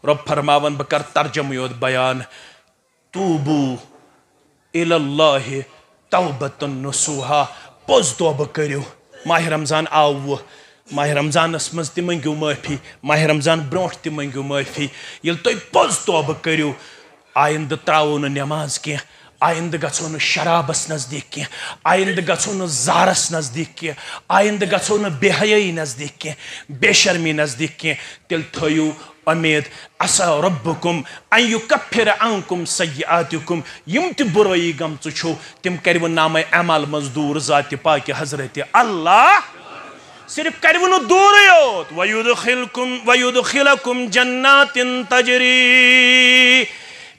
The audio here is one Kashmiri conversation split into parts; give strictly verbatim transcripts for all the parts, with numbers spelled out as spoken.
رۄب فرماوان، بہٕ کر ترجمہٕ یوت بیان، توبو الی اللہ توبۃ نصوحا، پوٚز توبہٕ کٔرِو۔ ماہِ رمضان آو وۄنۍ، ماہِ رمضانس منٛز تہِ مٔنگِو معٲفی، ماہِ رمضان برونٛٹھ تہِ مٔنگِو معٲفی۔ ییٚلہِ تُہۍ پوٚز توبہٕ کٔرِو، آیندٕ ترٛاوو نہٕ نٮ۪ماز کینٛہہ، آیندٕ گژھو نہٕ شرابس نزدیٖک کینٛہہ، آیندٕ گژھو نہٕ زارس نزدیٖک کینٛہہ، آیندٕ گژھو نہٕ بے حیٲیی نزدیٖک کینٛہہ، بے شرمی نزدیٖک کینٛہہ۔ تیٚلہِ تھٲیِو اُمید، عسیٰ ربکم ان یکفر عنکم سیئاتکم، یِم تہِ بُرٲیی گٔمژٕ چھو، تِم کَرِوٕ نامہ اعمال منٛز دوٗر ذاتِ پاکہِ حضرت اللہ۔ صرف کَرِوٕ نہٕ دوٗرٕے یوت، ویدخلکم، ویدخلکم جنات تجری،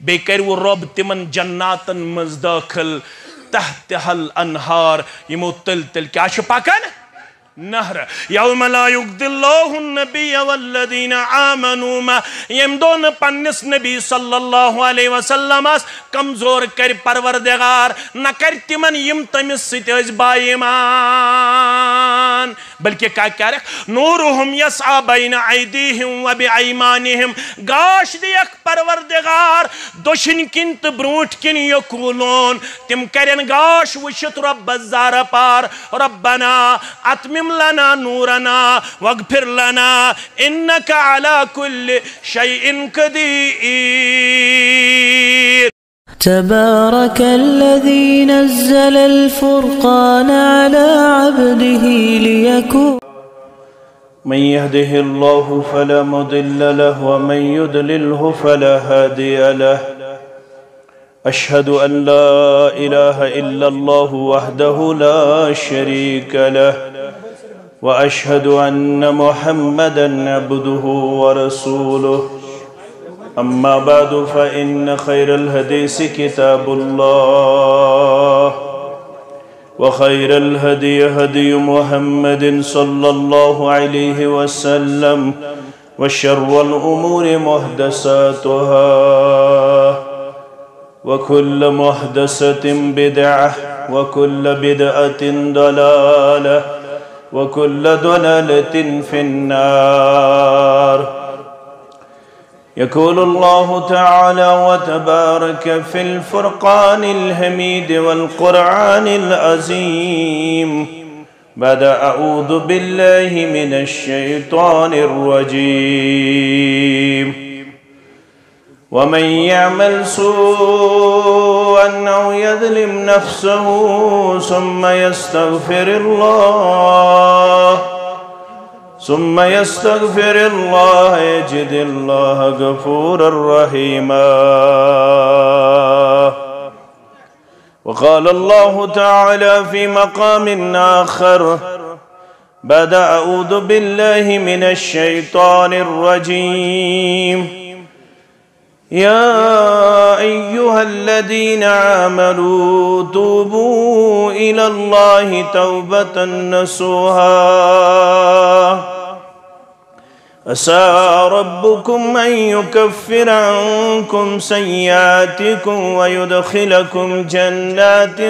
بیٚیہِ کَرِوٕ رۄب تِمن جناتن منٛز دٲخل، تحتها الانہار، یِمو تٔلۍ تٔلۍ کیٛاہ چھِ پکان؟ نہر۔ یوم لا یخزی اللہ النبی والذین آمنوا معہ، ییٚمہِ دۄہ نہٕ پننِس نبی صلی اللہ علیہ وسلمس کمزور کرِ پروردگار، نہ کرِ تِمن یِم تٔمِس سۭتۍ ٲسۍ با ایمان، بلکہ کا کیا رکھ؟ نورہم یسعی بین ایدیہم و بایمانہم، گاش دیکھ پروردگار، دٔچھِنۍ کِنۍ تہٕ برونٛٹھ کِنۍ۔ یقولون، تِم کرن گاش وٕچھِتھ رۄبس زارٕ پار، ربنا اتمم لنا نورنا واغفر لنا انک علی کل شیء قدیر۔ تبارك الذي نزل الفرقان على عبده ليكون من يهده الله فلا مضل له ومن يضلله فلا هادي له. أشهد أن لا إله إلا الله وحده لا شريك له، وأشهد أن محمدا عبده ورسوله. أما بعد، فإن خير الحديث كتاب الله، وخير الهدي هدي محمد صلى الله عليه وسلم، وشر الأمور محدثاتها، وكل محدثة بدعة، وكل بدعة ضلالة، وكل ضلالة في النار. يقول الله تعالى وتبارك في الفرقان الحميد والقرآن العظيم بعد أعوذ بالله من الشيطان الرجيم. ومن يعمل سوءا أو يظلم نفسه ثم يستغفر الله، ثم يستغفر الله يجد الله غفورا رحيما. وقال الله تعالى في مقام آخر بعد أعوذ بالله من الشيطان الرجيم. يا أيها الذين آمنوا توبوا إلى الله توبة نصوحا. عسى ربكم أن يكفر عنكم سيئاتكم ويدخلكم جنات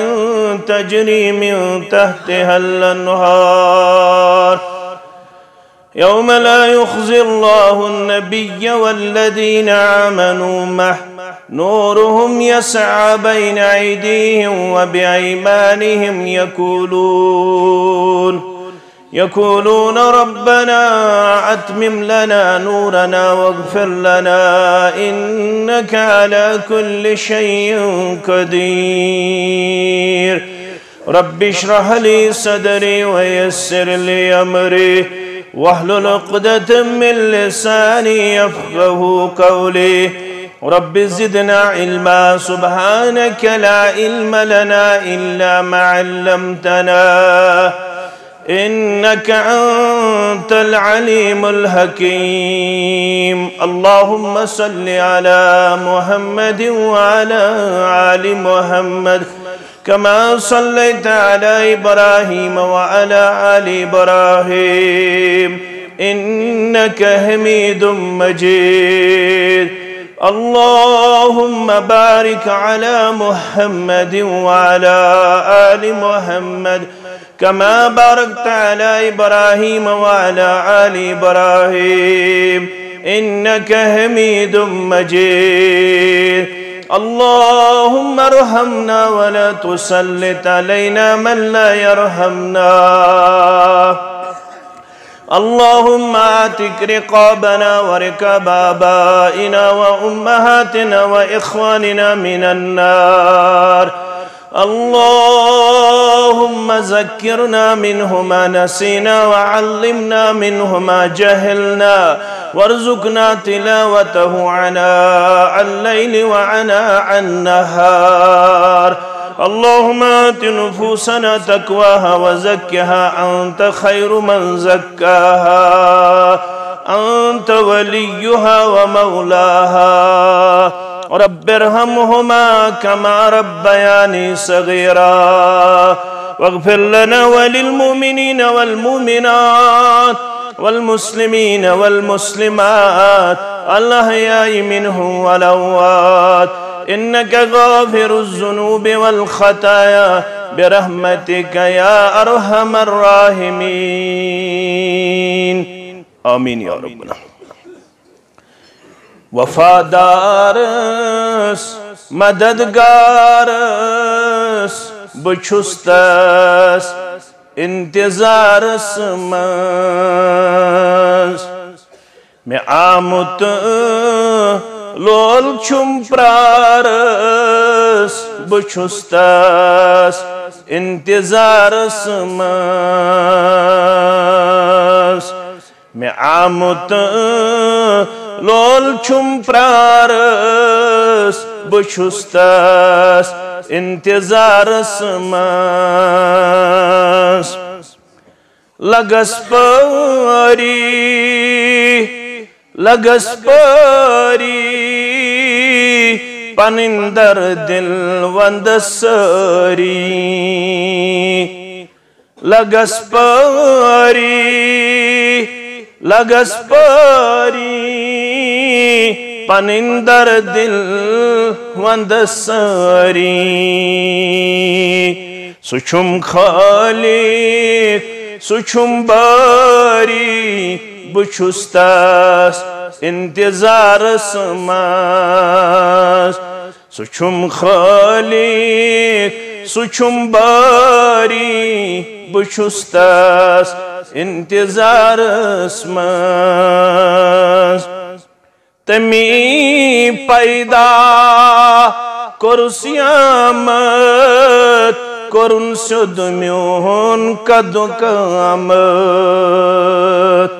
تجري من تحتها الأنهار يوم لا يخزي الله النبي والذين آمنوا معه نورهم يسعى بين أيديهم وبأيمانهم يقولون يقولون ربنا أتمم لنا نورنا واغفر لنا إنك على كل شيء قدير. رب اشرح لي صدري ويسر لي أمري واحلل عقدة من لساني يفقه قولي. رب زدنا علما. سبحانك لا علم لنا إلا ما علمتنا إنك أنت العليم الحكيم. اللهم صل على محمد وعلى آل محمد كما صليت على إبراهيم وعلى آل إبراهيم إنك حميد مجيد. اللهم بارك على محمد وعلى آل محمد كما باركت على إبراهيم وعلى آل إبراهيم إنك حميد مجيد. اللهم ارحمنا ولا تسلط علينا من لا يرحمنا. اللهم اعتق رقابنا ورقاب آبائنا وأمهاتنا وإخواننا من النار. اللهم ذكرنا منه ما نسينا وعلمنا منه ما جهلنا وارزقنا تلاوته آناء الليل وآناء النهار. اللهم آت نفوسنا تقواها وزكها أنت خير من زكاها أنت وليها ومولاها. رب ارحمهما كما ربياني صغيرا. واغفر لنا وللمؤمنين والمؤمنات والمسلمين والمسلمات الأحياء منهم والأموات إنك غافر الذنوب والخطايا برحمتك يا أرحم الراحمين. آمين يا ربنا. وفادارس، مددگارس، بہٕ چھُس تس انتظارس منٛز۔ مےٚ آمُت لول چھُم پرارس، بہٕ چھُس تس انتظارس منٛز۔ مےٚ آمُت لول چھُم پرارس، بہٕ چھُس تس انتظارس منٛز۔ لگس پٲری، لگس پٲری، پنٕنۍ دردِل ونٛدس سٲری۔ لگس پٲری، لگس پٲری، پنٕنۍ دردِل ونٛدس سٲری۔ سُہ چھُم خٲلِق، سُہ چھُم بٲری، بہٕ چھُس تس انتظارس منٛز۔ سُہ چھُم خٲلِق، سُہ چھُم بٲری، بہٕ چھُس تس انتظارس منٛز۔ تٔمی پیدا کوٚرُس یامت، کوٚرُن سیوٚد میون قد و قامت۔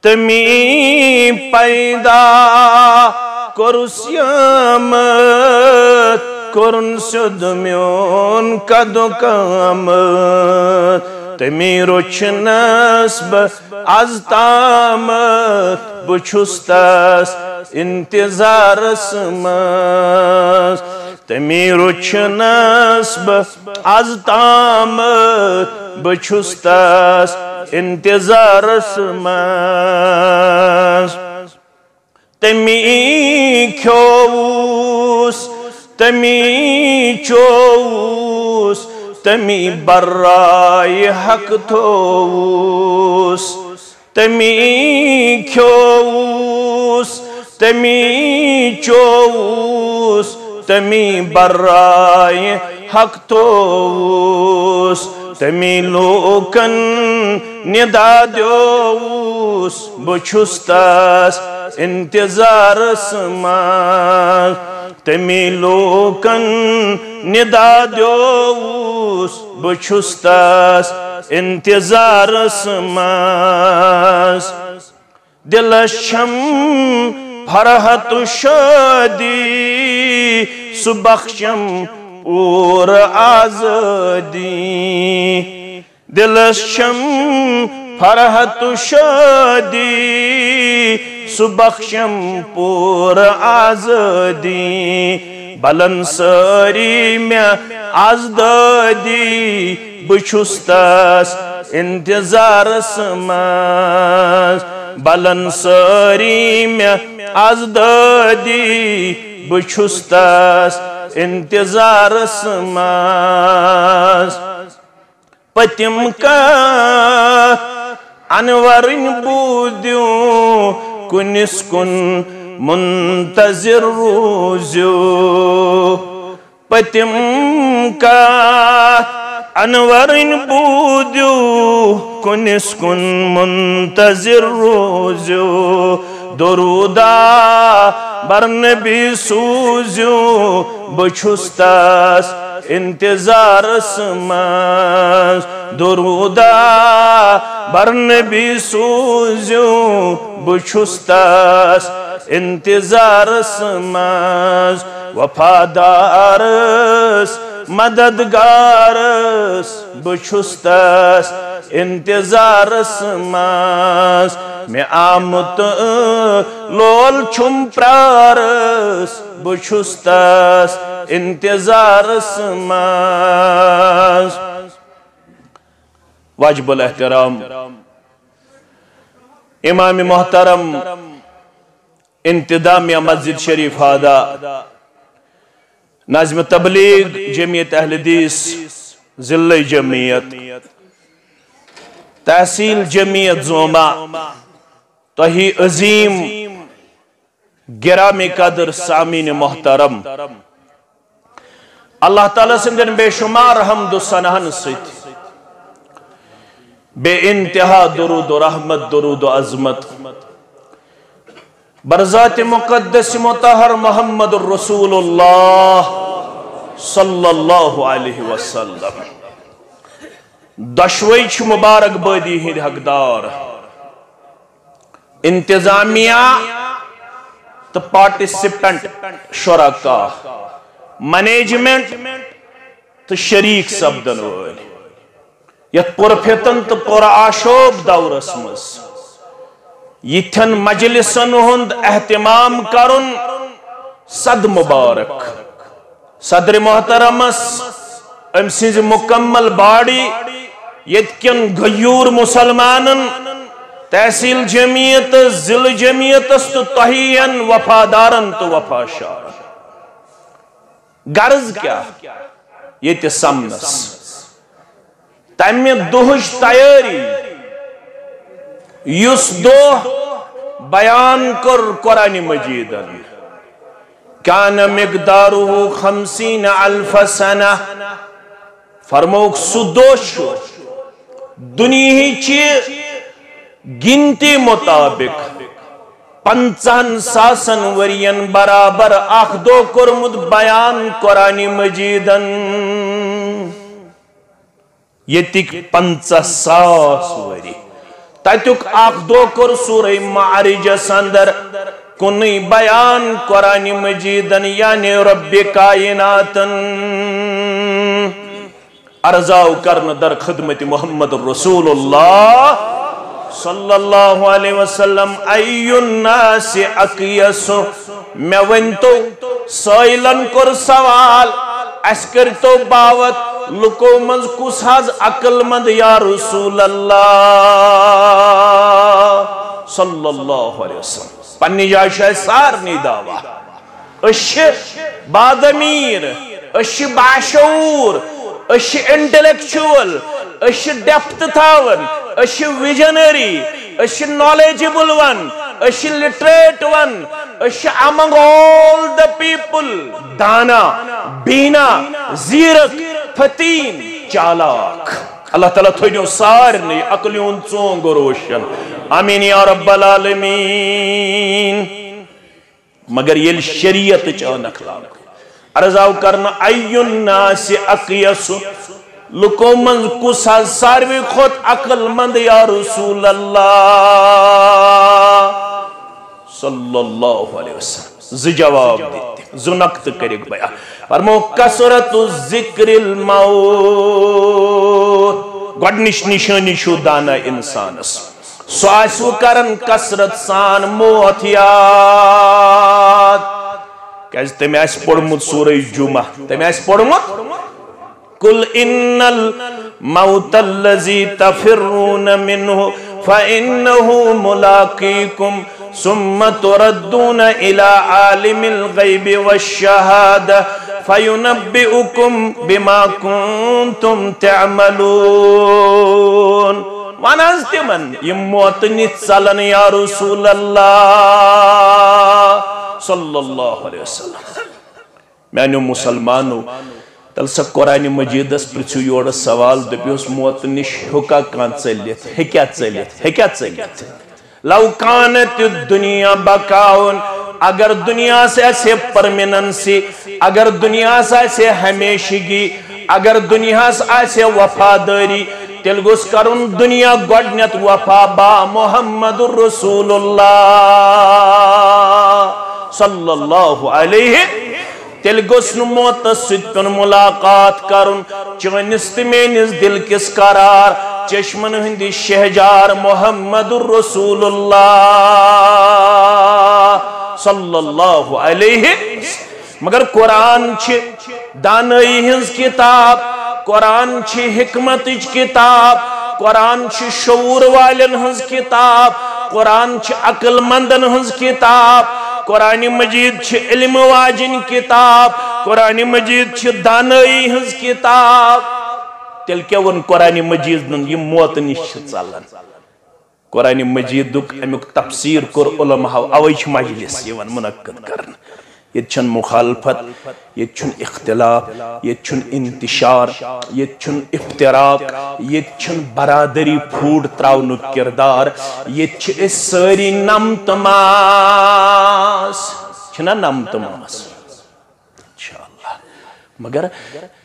تٔمی پیدا کوٚرُس یامت، کوٚرُن سیوٚد میون قد و قامت۔ تٔمی روٚچھنس بہٕ از تامتھ، بہٕ چھُس تس انتظارس منٛز۔ تٔمی روٚچھنس بہٕ از تامتھ، بہٕ چھُس تس انتظارس منٛز۔ تٔمی کھیوٚوُس، تٔمی چوٚوُس، تٔمی برایہِ حق تھوٚوُس۔ تٔمی کھیوٚوُس، تٔمی چوٚوُس، تٔمی برایہِ حق تھوٚوُس۔ تٔمی لوٗکن ندا دیوٚوُس، بہٕ چھُس تس انتظارس منٛز۔ تٔمی لوٗکن ندا دیوٚوُس، بہٕ چھُس تس انتظارس منٛز۔ دِلس چھم فرحت و شٲدی، سُہ بخشم پوٗرٕ آزٲدی۔ دِلس چھم فرحت و شٲدی، سُہ بخشم پوٗرٕ آزٲدی۔ بلن سٲری مےٚ از دٲدی، بہٕ چھُس تس انتظارس منٛز۔ بلن سٲری مےٚ از دٲدی، بہٕ چھُس تس انتظارس منٛز۔ پٔتِم کتھ انورٕنۍ بوٗزِو، کُنِس کُن منتظر روٗزِو۔ پٔتِم کتھ انورٕنۍ بوٗزِو، کُنِس کُن منتظر روٗزِو۔ درودہ بر نبی سوٗزِو، بہٕ چھُس تس انتظارس منٛز۔ درودہ بر نبی سوٗزِو، بہٕ چھُس تس انتظارس منٛز۔ وفادارس، مددگارس، بہٕ چھُس تس انتظارس منٛز۔ مےٚ آمُت لول چھُم پرارس، بہٕ چھُس تس انتظارس منٛز۔ واجب الاحترام امام محترم، انتظامیہ مسجد شریف ہادہ، ناظم تبلیغ جمعیت اہل حدیث ضلع جمعیت، تحصیل جمعیت زوما، تۄہہِ عظیم گرامی قدر سامعین محترم، اللہ تعالیٰ سٕنٛدٮ۪ن بے شمار حمد و ثناہن سۭتۍ بے انتہا درود و رحمت، درود و عظمت بر ذات مقدس مطہر محمد رسول اللہ صلی اللہ علیہ وسلم۔ دۄشوے چھِ مبارک بٲدی ہٕنٛدۍ حقدار، انتظامیہ تہٕ پارٹیسپینٹ، شرکا، مینجمنٹ تہٕ شریک سپدن وٲلۍ۔ یتھ پرفتن تہٕ پر آشوب دورس منٛز یتھٮ۪ن مجلسن ہُنٛد اہتمام کرُن صد مبارک۔ صدر محترمس، أمۍ سٕنٛزِ مکمل باڈی، ییٚتہِ کٮ۪ن غیور مسلمانن، تحصیل جمعیت، ضلع جمعیتس تہٕ تۄہہِ ہِوٮ۪ن وفادارن تہٕ وفاشارن۔ غرض کیٛاہ؟ ییٚتہِ سمنس تمہِ دۄہٕچ تیٲری، یُس دۄہ بیان کوٚر قرآن مجیدن، کان مقدارہ خمسین الف سنہ، فرمووُکھ، سُہ دۄہ چھُ دُنیہٕچہِ گِنتی مُطابق پنٛژاہن ساسن ؤرین برابر اکھ دۄہ کوٚرمُت بیان قرآن مجیدن۔ ییٚتِکۍ پنٛژاہ ساس ؤری۔ تتیُک اکھ دۄہ کوٚر سورہ معارجس اندر کُنُے بیان قرآن مجیدن، یعنی رب کائناتن۔ عرض آو کرنہٕ در خدمت محمد رسول اللہ صلی اللہ علیہ وسلم، ای الناس اقیس، مےٚ ؤنۍ تو، سٲیلن کوٚر سوال، اسہِ کٔرۍ تو باوت، لُکو منٛز کُس حظ عقل مند یا رسول اللہ صلی اللہ علیہ وسلم؟ پننہِ جایہِ چھُ اسہِ سارنٕے دعویٰ۔ أسۍ چھِ باضمیر، أسۍ چھِ باشعور، أسۍ چھِ انٹلیکچوئل، أسۍ چھِ ڈیپتھ تھاوان، أسۍ چھِ ویژنری، أسۍ چھِ نالیجبل ون، أسۍ چھِ لٹریٹ ون، أسۍ چھِ among all the people دانا، بینا، زیرک، فتین، چالاک۔ اللہ تعالیٰ تھٲینو سارنٕے عقلہِ ہُنٛد ژونگ روشن۔ آمین یا رب العالمین۔ مگر ییٚلہِ شریعتٕچ ٲنکھ لاگو، عرض آو کرنہٕ، ای الناس اقیس، لُکو منٛز کُس حظ ساروی کھۄتہٕ عقل مند یا رسول اللہ صلی اللہ علیہ وسلم؟ زٕ جواب دِتۍ، زٕ نقطہٕ کٔرِکھ بیان۔ فرمو، کثرت ذکر الموت۔ گۄڈٕنِچ نشٲنی چھُ دانا انسانس، سُہ آسہِ وۄنۍ کران کثرت سان موت یاد، کیازِ تٔمۍ آسہِ پوٚرمُت سورہ جمعہ، تٔمۍ آسہِ پوٚرمُت، قل ان الموت الذي تفرون منه فانه ملاقيكم ثم تردون الى عالم الغيب والشهادة فينبئكم بما كنتم تعملون۔ وَن حظ تِمن، یِم موتہٕ نِش ژلن یا رسول اللہ صلی اللہ علیہ وسلم۔ میانیو مسلمانو، تیٚلہِ سا قرآن مجیدس پرژھِو یورٕ سوال، دٔپِوس، موتہٕ نِش ہیوٚکا کانٛہہ ژٔلِتھ؟ ہیٚکیٛاہ ژٔلِتھ؟ ہیٚکیٛاہ ژٔلِتھ؟ لو کانت الدنیا بقاؤن، اگر دنیاہس آسہِ ہے پرمیننسی، اگر دنیاہس آسہِ ہے ہمیشگی، اگر دنیاہس آسہِ ہے وفادٲری، تیٚلہِ گوٚژھ کرُن دنیا گۄڈٕنیتھ وفا با محمد رسول اللہ صلی اللہ علیہ۔ تیٚلہِ گوٚژھ نہٕ موتس سۭتۍ پیوٚن ملاقات کرُن۔ چٲنِس تہٕ میٲنِس دِل کِس قرار، چشمن ہٕنٛدِ شہجار محمد رسول اللہ صلی اللہ علیہ۔ مگر قرآن چھِ دانٲیی ہٕنٛز کِتاب، قرآن چھِ حکمتٕچ کِتاب، قرآن چھِ شعور والٮ۪ن ہٕنٛز کِتاب، قرآن چھِ عقل مندن ہٕنٛز کِتاب، قرآن مجید چھِ علم واجِنۍ کِتاب، قرآن مجید چھِ دانٲیی ہٕنٛز کِتاب۔ تیٚلہِ کیٛاہ ووٚن قرآن مجیدن؟ یِم موتہٕ نِش چھِ ژلان۔ قرآن مجیدُک اَمیُک تفسیر کوٚر علماہو، اوے چھُ مجلس یِوان منعقد کرنہٕ۔ ییٚتہِ چھَنہٕ مخالفت، ییٚتہِ چھُنہٕ اختلاف، ییٚتہِ چھُنہٕ انتشار، ییٚتہِ چھُنہٕ افتراق، ییٚتہِ چھُنہٕ برادری پھوٹ تراونُک کردار، ییٚتہِ چھِ أسۍ سٲری نم تہٕ ماس، چھِنہ نم تہٕ ماس؟ انشاءاللہ۔ مگر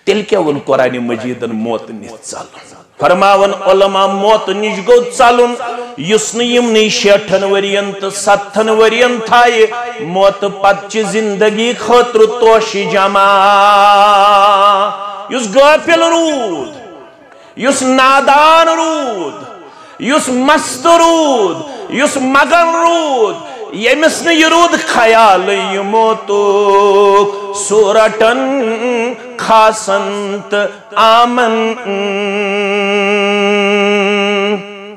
تیٚلہِ کیٛاہ ووٚن قرآن مجیدن موتہٕ نِش ژلُن؟ فرماوان علماء، موتہٕ نِش گوٚو ژلُن، یُس نہٕ یِمنٕے شیٹھن ؤرین تہٕ ستتھن ؤرین تھایہِ موتہٕ پتہٕ چہِ زندگی خٲطرٕ توشہِ جمع۔ یُس غٲفِل روٗد، یُس نادان روٗد، یُس مست روٗد، یُس مگن روٗد، ییٚمِس نہٕ یہِ روٗد خیالٕے یہِ موتُک، سُہ رٹن خاصن تہٕ عامن۔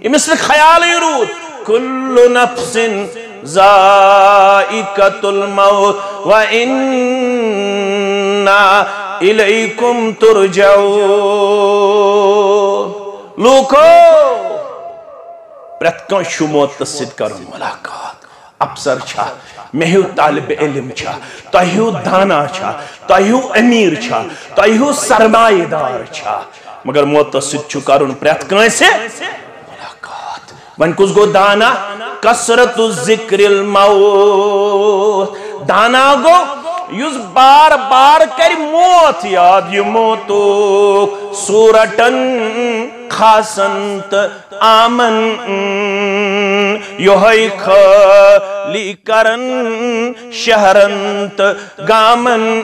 ییٚمِس نہٕ خیالٕے روٗد، کُلُّ نفسٍ ذائقة الموت وإنا إليكم ترجعون۔ لوٗکو، پرٛٮ۪تھ کٲنٛسہِ چھُ موتس سۭتۍ کرُن ملاقات۔ افسر چھا، مےٚ ہیوٗ طالب علم چھا، تۄہہِ ہیوٗ دانا چھا، تۄہہِ ہیوٗ امیر چھا، تۄہہِ ہیوٗ سرمایہ دار چھا، مگر موتس سۭتۍ چھُ کرُن پرٛٮ۪تھ کٲنٛسہِ ملاقات۔ وۄنۍ کُس گوٚو دانا؟ کثرت ذکر الموت۔ دانا گوٚو یُس بار بار کرِ موت یاد، یہِ موتُک، سُہ رٹن خاصن تہٕ عامن، یۄہے خٲلی کرن شہرن تہٕ گامن،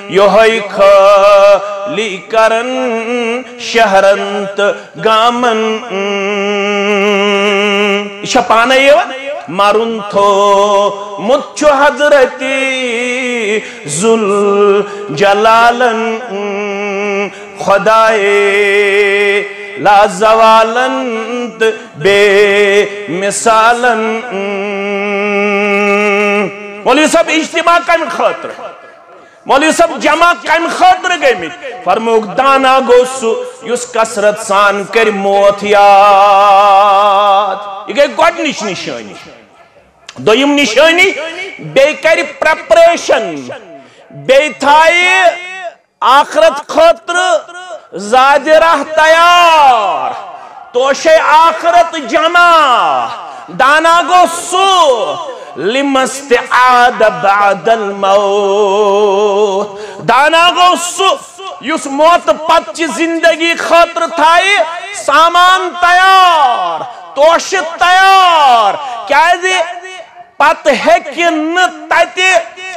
یۄہے خٲلی کرن شہرن تہٕ گامن۔ یہِ چھا پانے یِوان؟ مرُن تھومُت چھُ حضرت ذوالجلالن، خدائے لازوالن تہٕ بے مثالن۔ مولوی صٲب، اجتماع کمہِ خٲطرٕ؟ مولوی صٲب، جمع کمہِ خٲطرٕ گٔمٕتۍ؟ فرمووُکھ، دانا گوٚو سُہ یُس کثرت سان کرِ موت یاد۔ یہِ گٔے گۄڈٕنِچ نشٲنی۔ دوٚیِم نشٲنی، بیٚیہِ کرِ پریپریشن، بیٚیہِ تھایہِ آخرت خٲطرٕ زادِ راہ تیار، توشے آخرت جمع۔ دانا گوٚو سُہ، لمن استعاد بعد الموت۔ دانا گوٚو سُہ یُس موتہٕ پتہٕ چہِ زندگی خٲطرٕ تھایہِ سامان تیار، توشہِ تیار۔ کیازِ؟ پتہٕ ہیٚکہِ نہٕ تتہِ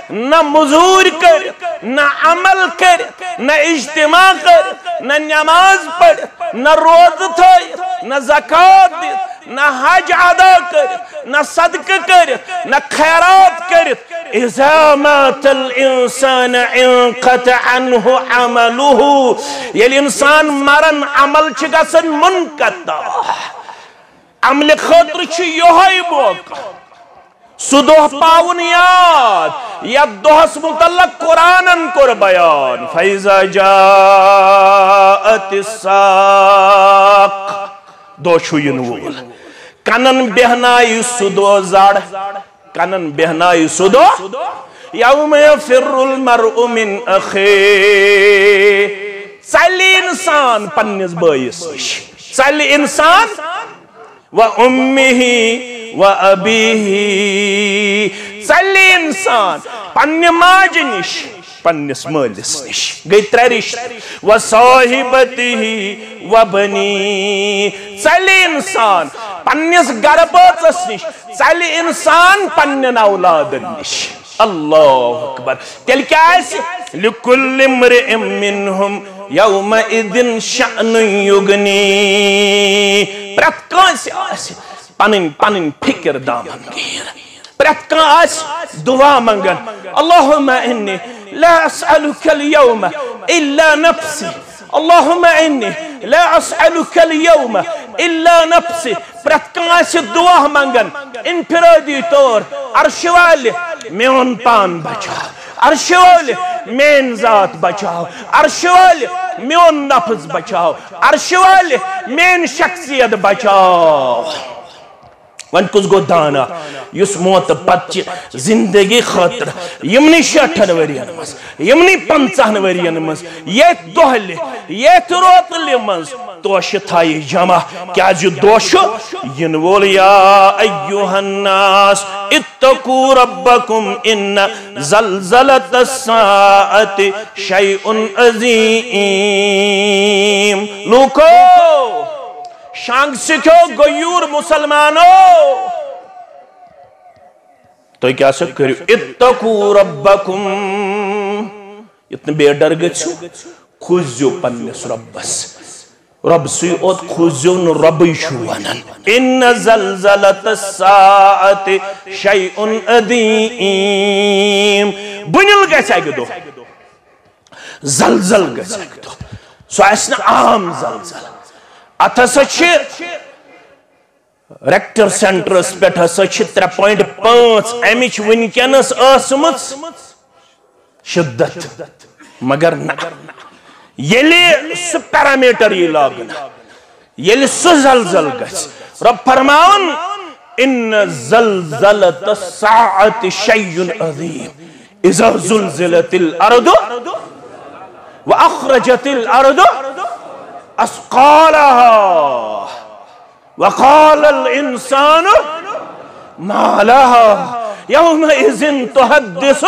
نہ مزوٗرۍ کٔرِتھ، نہ عمل کٔرِتھ، نہ اجتماع کٔرِتھ، نہ نماز پٔرِتھ، نہ روزٕ تھٲیِتھ، نہ زکوٰۃ دِتھ، نہ حج ادا کٔرِتھ، نہ صدقہٕ کٔرِتھ، نہ خیرات کٔرِتھ۔ اذا مات الانسان انقطع عنه عمله۔ ییٚلہِ انسان مرن، عمل چھِ گژھان منقطع۔ عملہِ خٲطرٕ چھُ یۄہے موقع۔ سُہ دۄہ پاوُن یاد، یتھ دۄہس متعلق قرآنن کوٚر بیان، فیضا جاءت الساق، دۄہ چھُ یِنہٕ وول۔ کنن بیہنایہِ سُہ دۄہ زڑ، کنن بیہنایہِ سُہ دۄہ۔ یوم یفر المرء من اخیہ، ژلہِ انسان پننِس بٲیِس نِش، ژلہِ انسان و امہ و ابیہ، ژلہِ انسان پننہِ ماجہِ نِش، پننِس مٲلِس نِش، گٔے ترٛےٚ رشتہٕ، و صاحبتہ و بنیہ، ژلہِ انسان پننِس گرٕ بٲژس نِش، ژلہِ انسان پننٮ۪ن اولادن نِش۔ اللہ اکبر۔ تیٚلہِ کیٛاہ آسہِ؟ لکل امرئ منہم یومئذ شأن یغنیہ۔ پرٛٮ۪تھ کٲنٛسہِ آسہِ پنٕنۍ پنٕنۍ فکر دامن گیر۔ پرٛٮ۪تھ کانٛہہ آسہِ دعا منگان، اللہم انی لا اسألک الیوم الا نفسی، اللہم انی لا اسألک الیوم الا نفسی۔ پرٛٮ۪تھ کانٛہہ آسہِ دعا منگان انفرادی طور، عرشہِ والہِ میون پان بچاو، عرشہِ والہِ میٲنۍ ذات بچاو، عرشہِ والہِ میون نفس بچاو، عرشہِ والہِ میٲنۍ شخصیت بچاو۔ وۄنۍ کُس گوٚو دانا یُس موتہٕ پتہٕ چہِ زندگی خٲطرٕ یِمنٕے شیٹھن ؤرین منٛز، یِمنٕے پنژاہن ؤرین منٛز، ییٚتھۍ دۄہلہِ، ییٚتھۍ روتلہِ منٛز توشہِ تھایہِ جمع؟ کیازِ یہِ دۄہ چھُ یِنہٕ وول۔ یا ایھا الناس اتقوا ربکم ان زلزلۃ الساعۃ شیء عظیم۔ لوکو، شانگ سکھیو، غیور مسلمانو، تُہۍ کیٛاہ سا کٔرِو؟ اتقوا ربکم، یُتھ نہٕ بے ڈر گٔژھِو، کھوٗژزیو پننِس رۄبس۔ رۄبسٕے اوت کھوٗژزیو نہٕ، رۄبٕے چھُ ونان۔ ان زلزلۃ الساعۃ شیء عظیم۔ بُنیُل گژھِ اکہِ دۄہ، زلزل گژھِ اکہِ دۄہ۔ سُہ آسہِ نہٕ عام زلزل۔ اتھ ہسا چھِ ریکٹر سینٹرس پٮ۪ٹھ ہسا چھِ ترٛےٚ پوینٹ پانٛژھ امِچ وٕنکیٚنس ٲسمٕژ شدت، مگر نہ، ییٚلہِ سُہ پیرامیٹر یی لاگنہٕ، ییٚلہِ سُہ زلزل گژھِ، رۄب فرماوان، ان زلزلۃ الساعۃ شیء عظیم، اذا زلزلت الارض واخرجت الارض اثقالها وقال الانسان ما لها يومئذ تحدث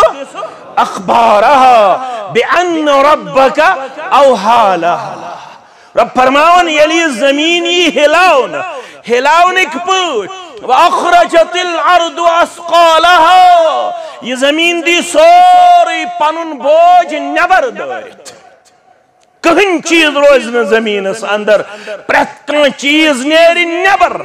اخبارها بان ربك اوحى لها۔ رب فرماوان، ییٚلہِ یہِ زمین یی ہلاونہٕ، ہلاونٕکۍ پٲٹھۍ، واخرجت الارض اثقالها، یہِ زمین دی سورُے پنُن بوج نٮ۪بر دٲرِتھ۔ کٕہٕنۍ چیٖز روزِ نہٕ زٔمیٖنَس اندر، پرٛٮ۪تھ کانٛہہ چیٖز نیرِ نٮ۪بر۔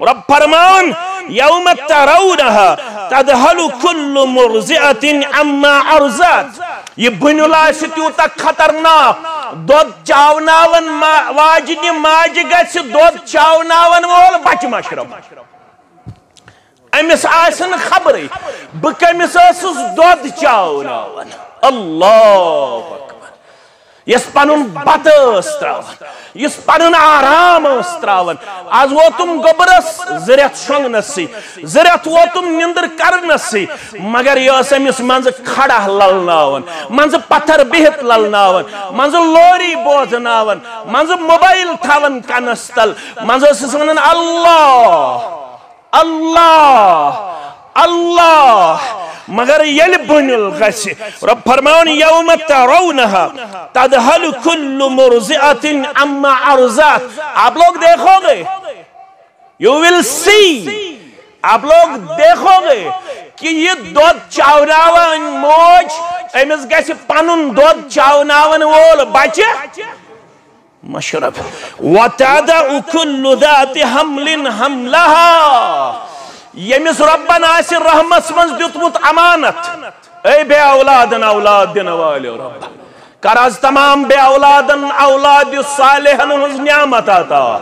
رۄب فرماوان، یوم ترونها تذهل كل مرضعة عما ارضعت۔ یہِ بُنیُل آسہِ تیوٗتاہ خطرناک، دۄد چاوناون ما-، واجنہِ ماجہِ گژھِ دۄد چاوناون وول بچہِ مشرب۔ أمِس آسہِ نہٕ خبرٕے بہٕ کٔمِس ٲسٕس دۄد چاوناوان۔ اللہ اکبر۔ یۄس پنُن بتہٕ ٲس تراوان، یُس پنُن آرام ٲس تراوان، از ووتُم گوٚبرس زٕ رٮ۪تھ شۄنٛگنَسٕے، زٕ رٮ۪تھ ووتُم نِندٕر کرنَسٕے، مگر یہِ ٲس أمِس منٛزٕ کھڑا للناوان، منٛزٕ پتھر بِہِتھ للناوان، منٛزٕ لوری بوزناوان، منٛزٕ موبایل تھاوان کنس تل، منٛزٕ ٲسٕس ونان، اللہ، اللہ، اللہ۔ مگر ییٚلہِ بُنیُل گژھِ، رب فرماوان، یوم ترونها تذهل كل مرضعة عما ارضعت۔ آپ لوگ دیکھو گے، you will see، آپ لوگ دیکھو گے کہ یہِ دۄد چاوناوان موج، أمِس گژھِ پنُن دۄد چاوناون وول بچہِ مشرب۔ وتضع كل ذات حمل حملها۔ ییٚمِس رۄبن آسہِ رحمس منٛز دیُتمُت امانت، اے بے اولادن اولاد دِنہٕ وٲلِو رۄب، کر از تمام بے اولادن اولاد صالحن ہٕنٛز نعمت عطا۔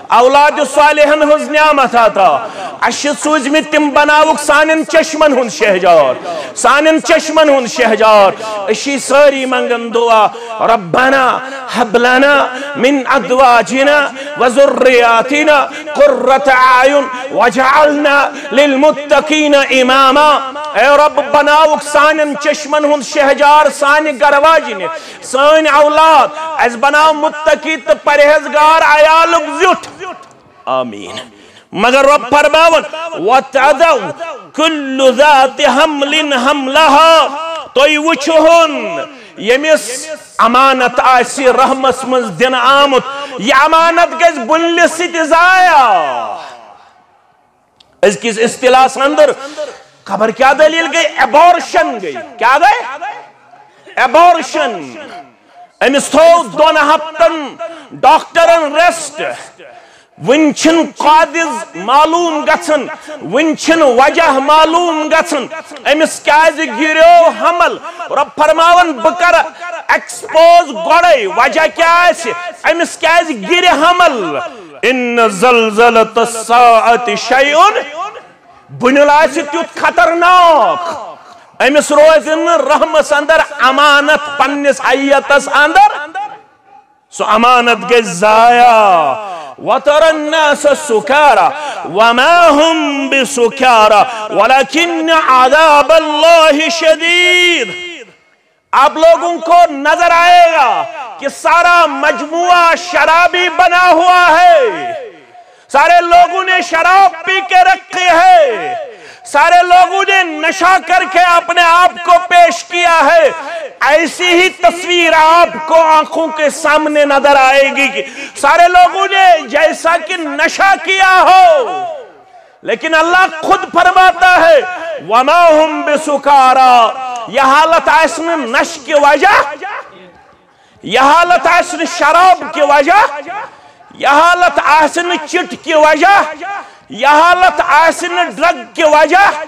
اولاد صالحن ہٕنٛز نعمت عطا۔ اسہِ چھِ سوٗزمٕتۍ تِم، بناوُکھ سانٮ۪ن چشمن ہُنٛد شہجار، سانٮ۪ن چشمن ہُنٛد شہجار۔ أسۍ چھِ سٲری منٛگان دعا، ربنا هب لنا من ازواجنا وذرياتنا قرة اعين واجعلنا للمتقين اماما۔ اے رب، بناوُکھ سانٮ۪ن چشمن ہُنٛد شہجار، سانہِ گرٕ واجنہِ، سٲنۍ اولاد، اسہِ بناو متقی تہٕ پرہیزگار عیالُک زیُٹھ۔ آمین۔ مگر رب فرماوان، وتضع كل ذات حمل حملها۔ تُہۍ وٕچھِو ہُن، ییٚمِس امانت آسہِ رحمس منٛز دِنہٕ آمُت، یہِ امانت گژھِ بُنلہِ سۭتۍ ضایع۔ أزکِس اصطلاحس اندر خبر کیا دلیل گئی، abortion گئی۔ کیا گئی؟ Abortion۔ أمِس تھوو دۄن ہفتن ڈاکٹرن rest۔ وٕنہِ چھِنہٕ قاعدٕ معلوم گژھان، وٕنہِ چھِنہٕ وجہ معلوم گژھان، أمِس کیازِ گِریو حمل۔ رب فرماوان، بہٕ کرٕ expose گۄڈے وجہ کیاہ آسہِ، أمِس کیازِ گِرِ حمل۔ ان زلزلة الساعة شيء، بُنیُل آسہِ تیُتھ خطرناک، أمِس روزِ نہٕ رحمس اندر امانت پننِس حیتس اندر، سُہ امانت گژھِ ضایع۔ وترى الناس سكارى وما هم بسكارى ولكن عذاب الله شديد۔ آپ لوگوں کو نظر آئے گا کہ سارا مجموعہ شرابی بنا ہوا ہے۔ سارے لوگوں نے شراب پی کے رکھی ہے، سارے لوگوں نے نشہ کر کے اپنے آپ کو پیش کیا ہے۔ ایسی ہی تصویر آپ کو آنکھوں کے سامنے نظر آئے گی کہ سارے لوگوں نے جیسا کہ نشہ کیا ہو، لیکن اللہ خود فرماتا ہے، وما هم بسکارا، یہ حالت آسہِ نہٕ نشہ کی وجہ، یہ حالت آسہِ نہٕ شراب کی وجہ، یہ حالت آسہِ نہٕ چٹ کی وجہ، یہ حالت آسہِ نہٕ ڈرگ کی وجہ،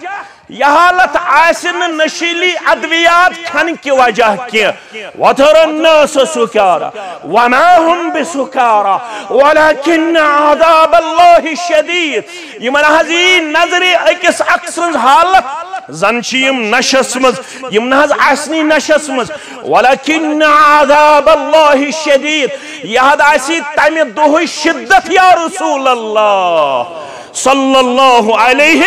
یہ حالت آسہِ نہٕ نشیلی ادویات کھن کی وجہ کینٛہہ۔ وترى الناس سكارى وما هم بسكارى ولكن عذاب الله شديد۔ یِمن حظ یی نظرِ أکِس اکھ سٕنٛز حالت، زن چھِ یِم نشس منٛز، یِم نہ حظ آسنی نشس منٛز۔ ولكن عذاب الله شديد، یہِ حظ آسی تمہِ دۄہٕچ شدت یا رسول اللہ صلی اللہ علیہ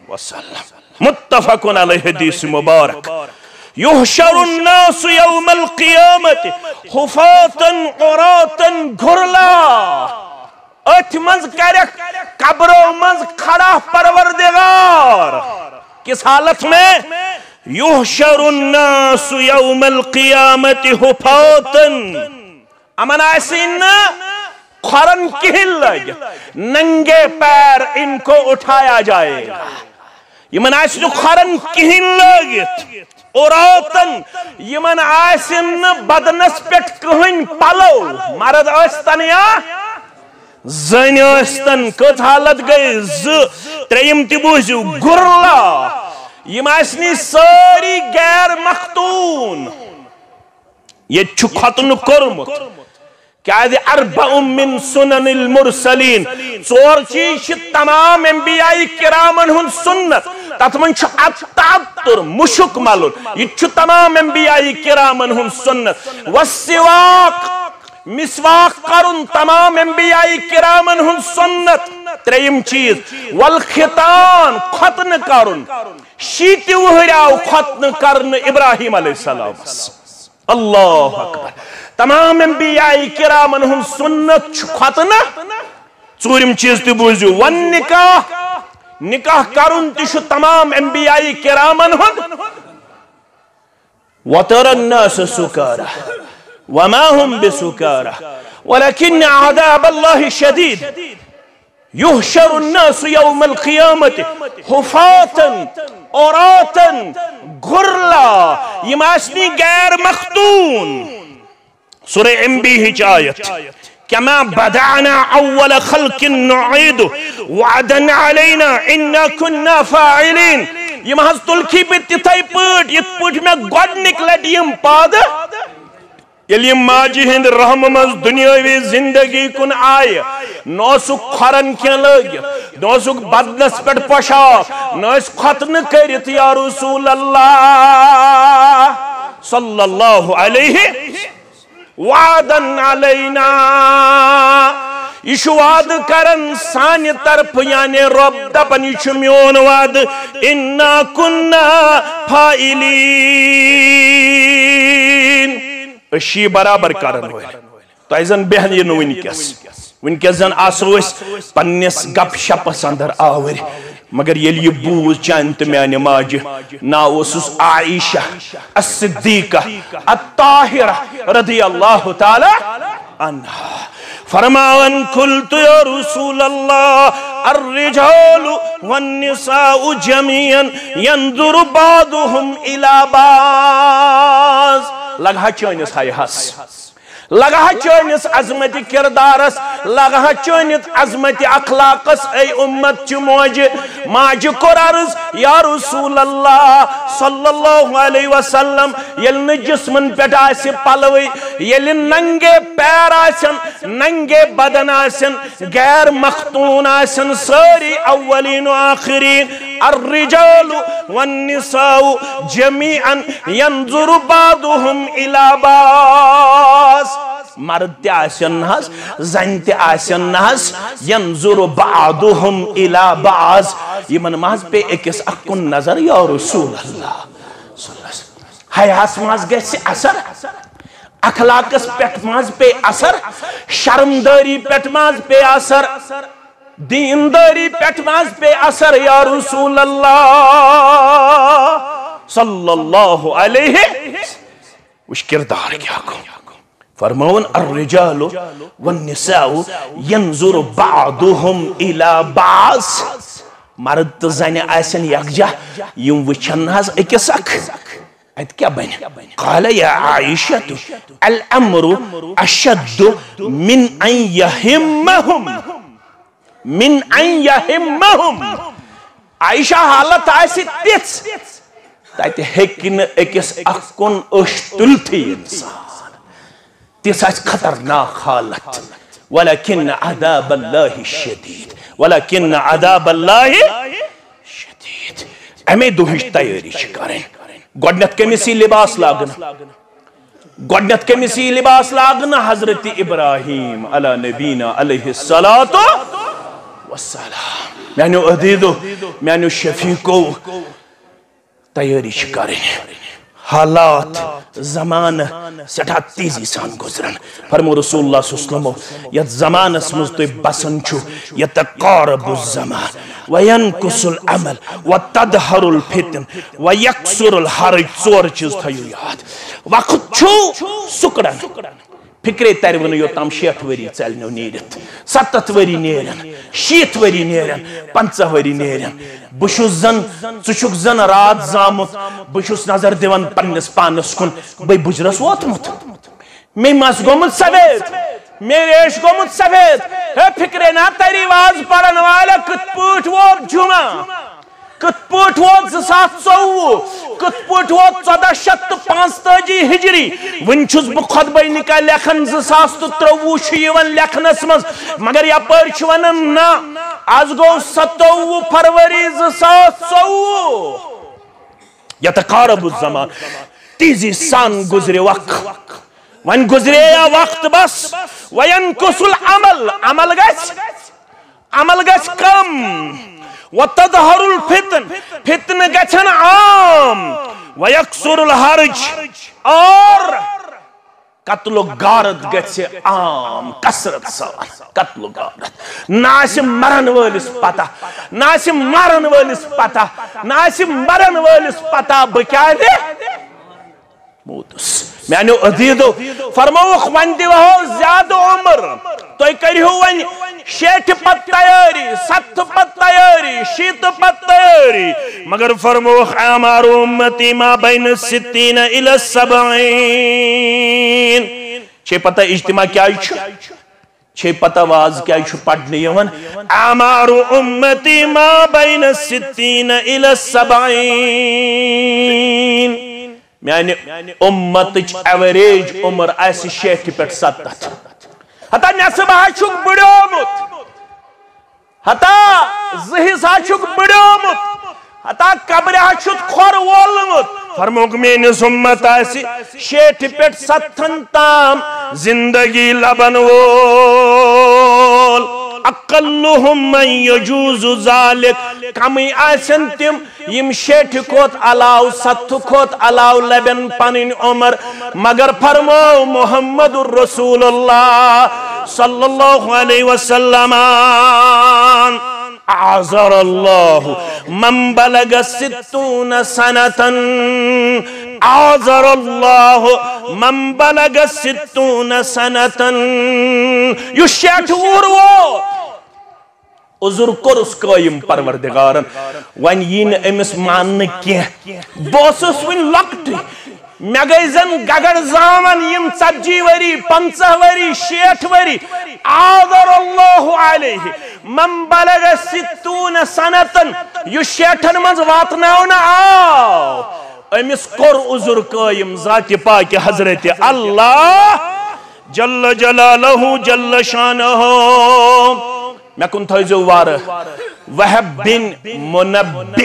وسلم۔ متفق علیہ، حدیث مبارک۔ يحشر الناس يوم القيامة حفاة عراة غرلا۔ أتھۍ منٛز کرکھ قبرو منٛز کھڑا پروردگار۔ کس حالت میں؟ يحشر الناس يوم القيامة حفاة۔ یِمن آسہِ نہٕ کھۄرن کِہیٖنۍ لٲگِتھ، ننگے پیر ان کو اٹھایا جائے گا۔ یِمن آسہِ نہٕ کھۄرن کِہیٖنۍ لٲگِتھ، عراة، یِمن آسہِ نہٕ بدنس پٮ۪ٹھ کٕہٕنۍ پلو، مرد ٲسۍ تن یا زٔنۍ ٲسۍ تن۔ کٔژ حالت گٔے؟ زٕ۔ ترٛیٚیِم تہِ بوٗزِو، غرلا۔ یِم آسہِ نہٕ سٲری غیر مختون۔ ییٚتہِ چھُ ختنہٕ کوٚرمُت۔ کیازِ؟ اربع من سنن المرسلین، ژور چیز چھِ تمام انبیاء کرامن ہُنٛد سنت۔ تتھ منٛز چھُ التعطر، مُشُک ملُن، یہِ تہِ چھُ تمام انبیاء کرامن ہُنٛد سنت۔ والسواک، مسواک کرُن، تمام انبیاء کرامن ہُنٛد سنت۔ ترٛیٚیِم چیز، والختان، ختنہٕ کرُن۔ شیٖتہِ وُہٕرۍ آو ختنہٕ کرنہٕ ابراہیم علیہ السلامس۔ اللہ اکبر۔ تمام انبیاء کرامن ہُنٛد سنت چھُ ختنہٕ۔ ژوٗرِم چیز تہِ بوٗزِو، والنکاح، نکاح کرُن تہِ چھُ تمام انبیاء کرامن ہُنٛد۔ وترى الناس سكارى وما هم بسكارى ولكن عذاب الله شديد۔ يحشر الناس يوم القيامة حفاة عراة غرلا، یِم آسنی غیر مختون۔ سورہ انبیاء ہٕچ آیت، كما بدأنا أول خلق نعيده وعدا علينا إنا كنا فاعلين۔ یِم حظ تُلکھی بہٕ تِتھے پٲٹھۍ، یِتھ پٲٹھۍ مےٚ گۄڈٕنِکۍ لٹہِ یِم پٲدٕ ییٚلہِ یہِ ماجہِ ہِنٛدِ رحمہٕ منٛز دُنیٲوی زِندگی کُن آیہِ، نہ اوسُکھ کھۄرن کینٛہہ لٲگِتھ، نہ اوسُکھ بدنس پٮ۪ٹھ پۄشاک، نہ ٲسۍ ختنہٕ کٔرِتھ، یا رسول اللہ صلی اللہ علیہ وعدن علینا۔ یہِ چھُ وعدٕ کران سانہِ طرفہٕ، یعنی رۄب دپان، یہِ چھُ میون وعدٕ، انا کنا فاعلین، أسۍ چھِ یہِ برابر کرن وٲلۍ۔ تۄہہِ زن بیہن یہِ نہٕ وٕنکیٚس، وٕنکیٚس زن آسو أسۍ پننِس گپ شپس اندر آوٕرۍ، مگر ییٚلہِ یہِ بوٗز چانہِ تہٕ میانہِ ماجہِ، ناو اوسُس عائشہ الصدیقہ الطاہرہ رضی اللہ تعالی عنہا۔ فرماوان، قلت یا رسول اللہ، الرجال والنساء جميعا ينظر بعضهم الى بعض۔ لگہا چٲنِس حیاہس، لگہا چٲنِس عظمت کردارس، لگہا چٲنِس عظمت اخلاقس، اے امت چہِ موجہِ، ماجہِ کوٚر عرض، یا رسول اللہ صلی اللہ علیہ وسلم، ییٚلہِ نہٕ جسمن پٮ۪ٹھ آسہِ پلوٕے، ییٚلہِ ننگے پیر آسن، ننگے بدن آسن، غیر مختون آسن، سٲری اولین و آخرین، الرجال والنساء جميعا ينظر بعضهم الى بعض۔ مرد تہِ آسن نہ حظ، زنہِ تہِ آسن نہ حظ، ينظر بعضهم الى بعض، یِمن ما حظ پیٚیہِ أکِس اکھ کُن نظر، یا رسول اللہ صلی اللہ علیہ وسلم؟ حیاہس ما حظ گژھِ اثر؟ اخلاقس پٮ۪ٹھ ما حظ پیٚیہِ اثر؟ شرمدٲری پٮ۪ٹھ ما حظ پیٚیہِ اثر؟ دیندٲری پٮ۪ٹھ ما حظ پیٚیہِ اثر، یا رسول اللہ صلی اللہ علیہ؟ وٕچھ کردار کیٛاہ گوٚو۔ فرماوُن، الرجال والنساء ينظر بعضهم الى بعض۔ مرد تہٕ زنہِ آسن یکجاہ، یِم وٕچھن نہ حظ أکِس اکھ۔ اتہِ کیٛاہ بنہِ؟ قال یا عائشہ، الامر اشد من ان يهمهم، من ان يهمهم۔ عائشہ، حالت آسہِ تِژھ، تتہِ ہیٚکہِ نہٕ أکِس اکھ کُن أچھ تُلتھٕے انسان۔ تِژھ آسہِ خطرناک حالت۔ ولكن عذاب الله شديد، ولكن عذاب الله شديد۔ امے دۄہٕچ تیٲری چھِ کرٕنۍ۔ گۄڈٕنیتھ کٔمِس یی لباس لاگنہٕ؟ گۄڈٕنیتھ کٔمِس یی لباس لاگنہٕ؟ حضرت ابراہیم علی نبینا علیہ الصلوۃ والسلام۔ میانیو عزیزو، میانیو شفیقو، تیٲری چھِ کرٕنۍ۔ حالات، زمانہٕ سٮ۪ٹھاہ تیزی سان گُزران۔ فرمو رسول اللہ صلی اللہ علیہ وسلم، یتھ زمانس منٛز تُہۍ بسان چھِو، یتقارب الزمان وینقص العمل وتظہر الفتن ویکثر الحرج، ژور چیٖز تھٲیِو یاد۔ وقت چھُ سُکڑان، فکرے ترِ وُنہٕ یوٚتام شیٹھ ؤری ژلنو نیٖرِتھ، ستتھ ؤری نیرن، شیٖتھ ؤری نیرن، پنژاہ ؤری نیرن۔ بہٕ چھُس زن، ژٕ چھُکھ زن راتھ زامُت، بہٕ چھُس نظر دِوان پننِس پانس کُن، بے بُجرس ووتمُت۔ مے مس گوٚمُت سفید، مے ریش گوٚمُت سفید۔ ہے فکرے نا تری واز پرن والے، کِتھ پٲٹھۍ ووت جمعہ؟ کِتھ پٲٹھۍ ووت زٕ ساس ژوٚوُہ؟ کِتھ پٲٹھۍ ووت ژۄداہ شیٚتھ تہٕ پانٛژتٲجی ہجری؟ وُنہِ چھُس بہٕ خطبہ نکاح لیکھان، زٕ ساس تہٕ ترٛوٚوُہ چھُ یِوان لیکھنس منٛز، مگر یپٲرۍ چھُ ونان نہ، از گوٚو ستووُہ فروری زٕ ساس ژوٚوُہ۔ یتقارب الزمان، تیزی سان گُزرِ وق، وۄنۍ گُزرے یا وقت بس۔ وینقص العمل، عمل گژھِ، عمل گژھِ کم۔ وتظہر الفتن، فتنہٕ گژھن عام۔ ویکثر الحرج، اور قتل و غارت گژھِ عام، کثرت سان قتل و غارت۔ نہ آسہِ مرن وٲلِس پتہ، نہ آسہِ مرن وٲلِس پتہ، نہ آسہِ مرن وٲلِس پتہ بہٕ کیازِ موٗدُس۔ میانیو عزیزو، فرمووُکھ، وۄنۍ دِوہو زیادٕ عمر، تُہۍ کٔرِہو وۄنۍ شیٹھِ پتہٕ تیٲری، ستتھٕ پتہٕ تیٲری، شیٖتہٕ پتہٕ تیٲری، مگر فرمووُکھ، اعمار امتی ما بین الستین الی السبعین۔ چھے پتہ اجتماع کیازِ چھُ؟ چھے پتہ واز کیازِ چھُ پرنہٕ یِوان؟ اعمار امتی ما بین الستین الی السبعین۔ میانہِ امتٕچ ایوریج عمر آسہِ شیٹھِ پٮ۪ٹھ ستتھ۔ ہتا نٮ۪صٕف ہا چھُکھ بٕڑیومُت، ہتا زٕ حصہٕ ہا چھُکھ بٕڑیومُت، ہتا قبرِ ہا چھُتھ کھۄر وولمُت۔ فرمووُکھ، میٲنِس امت آسہِ شیٹھِ پٮ۪ٹھ ستتھن تام زندگی لبن وول۔ اقلهم من يجوز ذلك، کمٕے آسن تِم یِم شیٹھِ کھۄتہٕ علاوٕ، ستتھٕ کھۄتہٕ علاوٕ لبن پنٕنۍ عمر۔ مگر فرموو محمد رسول اللہ صلی اللہ علیہ وسلم، اعذر اللہ من بلغ ستون سنة، اعذر اللہ من بلغ ستون سنة۔ یُس شیٹھِ وُہُر ووت، عذر کوٚرُس قٲیِم پروردگارن، وۄنۍ یی نہٕ أمِس ماننہٕ کینٛہہ۔ بہٕ اوسُس وُنہِ لۄکٹُے، مےٚ گٔے زن گگر زامن یِم ژتجی ؤری، پنٛژاہ ؤری، شیٹھ ؤری۔ اعذر اللہ علیہ من بلغ ستون سنة، یُس شیٹھن منٛز واتناونہٕ آو، أمِس کوٚر عذر قٲیِم ذاتِ پاکہِ حضرت اللہ جل جلالہ جل شانہ۔ مےٚ کُن تھٲیزیو وارٕ۔ وہب بن منبع،